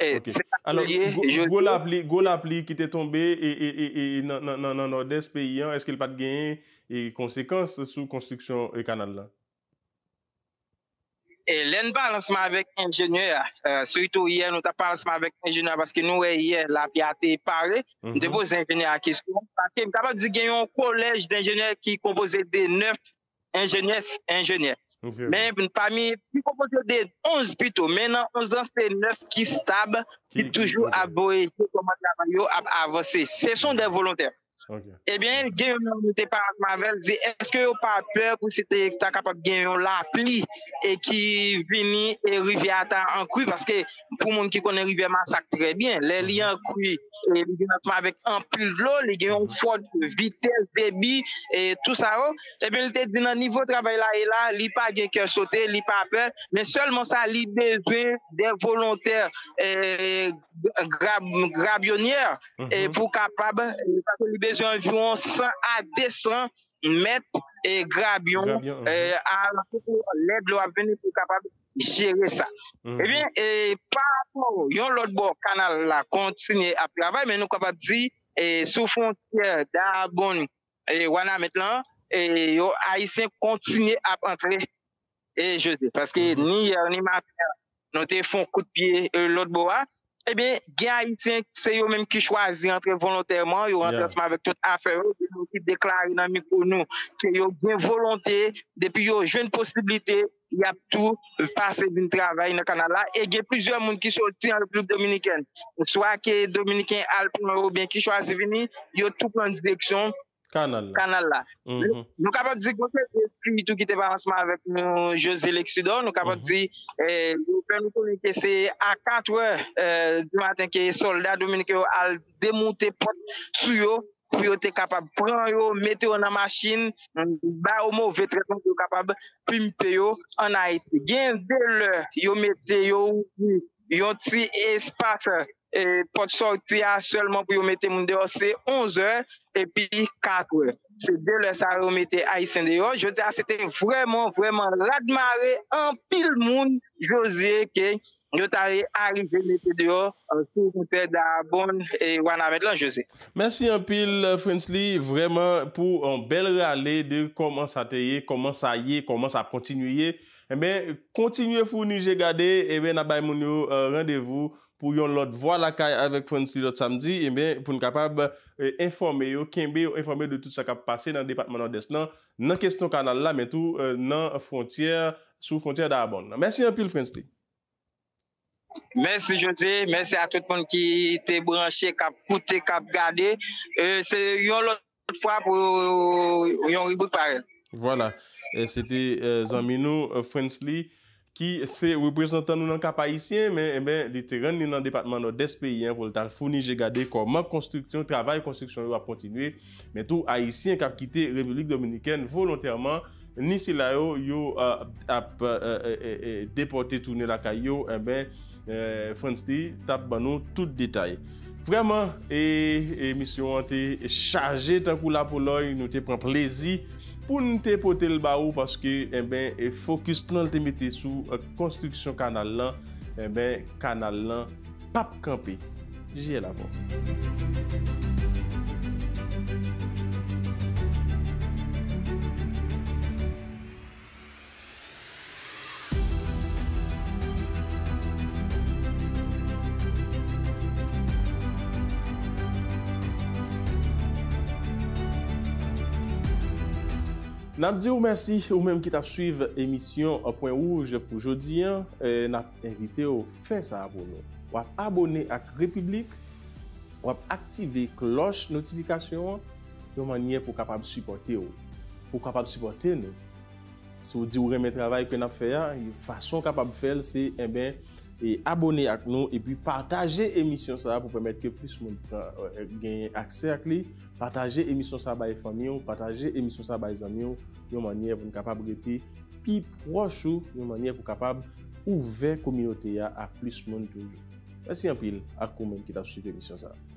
E, ok. Se sa ke l ye, gwo, gwo lapli, gwo lapli ki te tonbe e, e, e, e nan, nan, nan, nan nòdès peyi an, èske l pa t genyen, e, konsekans sou konstriksyon, e, kanal la? E lè n pale ansanm avèk enjenyè a, e, sitou yè, nou t ap pale ansanm avèk enjenyè a, paske nou wè yè lapli a te pare. M te poze enjenyè a kesyon, paske m kapab di gen yon kolèj denjenyè ki konpoze de nèf enjenyè, enjenyè. Men pami, li konpoze de onz pito, men nan onz lan, se nèf ki stab, ki toujou ap voye je kòman travay yo ap avanse. Se sont des volontaires. Ebyen, gen yon moun te pale ansanm avè l, di, èske yo pa pè pou si te ta kapab gen yon lapli e ki vini e rivyè a ta an kri? Paske pou moun ki konnen rivyè Masak trè byen, lè li an kri, e li vin ansanm avèk anpil dlo, li gen yon fòt vitès, debi, e tou sa yo. Ebyen, li te di nan nivo travay la ye la, li pa gen kè sote, li pa pè, men sèlman sa, li bezwen de volontè, e, grab-, grabyonyè, e pou kapab, e, paske li bezwen anviwon san a de san mèt e grabyon, grabyon, mhm, e, a, lè dlo ap vini pou kapab jere sa. Mhm. Ebyen, e, pa rapò, yon lòt bò, kanal la kontinye ap travay, men nou kapab di, e, sou fwontyè Dahbonne, e, Wanament lan, e, yo, Ayisyen kontinye ap antre, e, Jose, paske, mhm, ni yè, ni maten, nou te fè yon kout pye, e, lòt bò a. Ebyen, gen Ayisyen, se yo menm ki chwazi antre volontèman, yo rantre, yeah, ansanm avèk tout afè yo, gen moun ki deklare nan mikwo nou ke yo gen volonte, depi yo jwenn posiblite, y ap tou pase vin travay nan kanal la. E gen plizyè moun ki soti an Repiblik Dominikèn, swa ke Dominiken al pran yo, oubyen ki chwazi vini, yo tou pran direksyon kanal la. Kanal la. Mhm. Nou kapab di, gen de fi tou ki te pale ansanm avèk nou, José Lexidor, nou kapab, mhm, di, eh, yo fè nou konnen ke se a katrè, eh, di maten ke sòlda dominiken yo al demoute pòt sou yo, pou yo te kapab pran yo, mete yo nan machin, ba yo move tretman pou yo kapab pimpe yo ann Ayiti. Gen de lè yo mete yo ouvri yon ti espas, e, pòt sòti a sèlman pou yo mete moun deyò, se onz è epi kat è. Se de lè sa yo mete Ayisyen deyò. Jodi a, se te vrèman, vrèman radmare, anpil moun, José, ke yo ta arive mete deyò, e, sou fwontyè Dahbonne e Wanament lan, José. Mèsi anpil, Frensly, vrèman pou yon bèl rale de kòman sa te ye, kòman sa ye, kòman sa ap kontinye ye. Enben, kontinye founi je gade, enben, n ap bay moun yo, e, randevou pou yon lòt Vwa Lakay avèk Frensly lòt samdi, enben, pou n kapab, e, enfòme yo, kenbe yo enfòme de tout sa k ap pase nan depatman Nòdès lan, nan kesyon kanal la, men tou, e, nan fwontyè, sou fwontyè Dahbonne lan. Mèsi anpil, Frensly. Mèsi, José. Mèsi a tout moun ki te branche, k ap koute, k ap gade. E, se yon lòt fwa pou yon ribrik parèy. Vwala. E, se te, e, zanmi nou, e, Frensly, ki se reprezantan nou nan Kap Ayisyen, men, enben, li te rann li nan depatman Nòdès peyi an pou l t al founi je gade kòman konstriksyon, travay konstriksyon yo ap kontinye, men tou Ayisyen k ap kite Repiblik Dominikèn volontèman, ni sila yo, yo, e, ap, e, e, e, e, depòte tounen lakay yo, enben, e, Frensly t ap ban nou tout detay. Vrèman, e, emisyon an te chaje tankou lapolòy, nou te pran plezi pou n te pote l ba ou, paske, enben, e fokis lan l te mete sou, e, konstriksyon kanal lan, enben, kanal lan p ap kanpe. J L avè w. N ap di w mèsi, ou menm ki t ap swiv emisyon Pwen Wouj pou jodi a. E, n ap envite w fè sa pou nou. W ap abòne ak Repiblik, w ap aktive klòch notifikasyon an, yon mannyè pou w kapab sipòte w, pou w kapab sipòte nou. Si w di w renmen travay ke n ap fè a, yon fason w kapab fè l, se, enben, e abòne ak nou, epi pataje emisyon sa a pou pèmèt ke plis moun pran, e, genyen aksè ak li. Pataje emisyon sa a bay fanmi w, pataje emisyon sa a bay zanmi w, yon mannyè pou n kapab rete pi pwòch ou, yon mannyè pou kapab ouvè kominote a a plis moun toujou. Mèsi anpil ak ou menm ki t ap swiv emisyon sa a.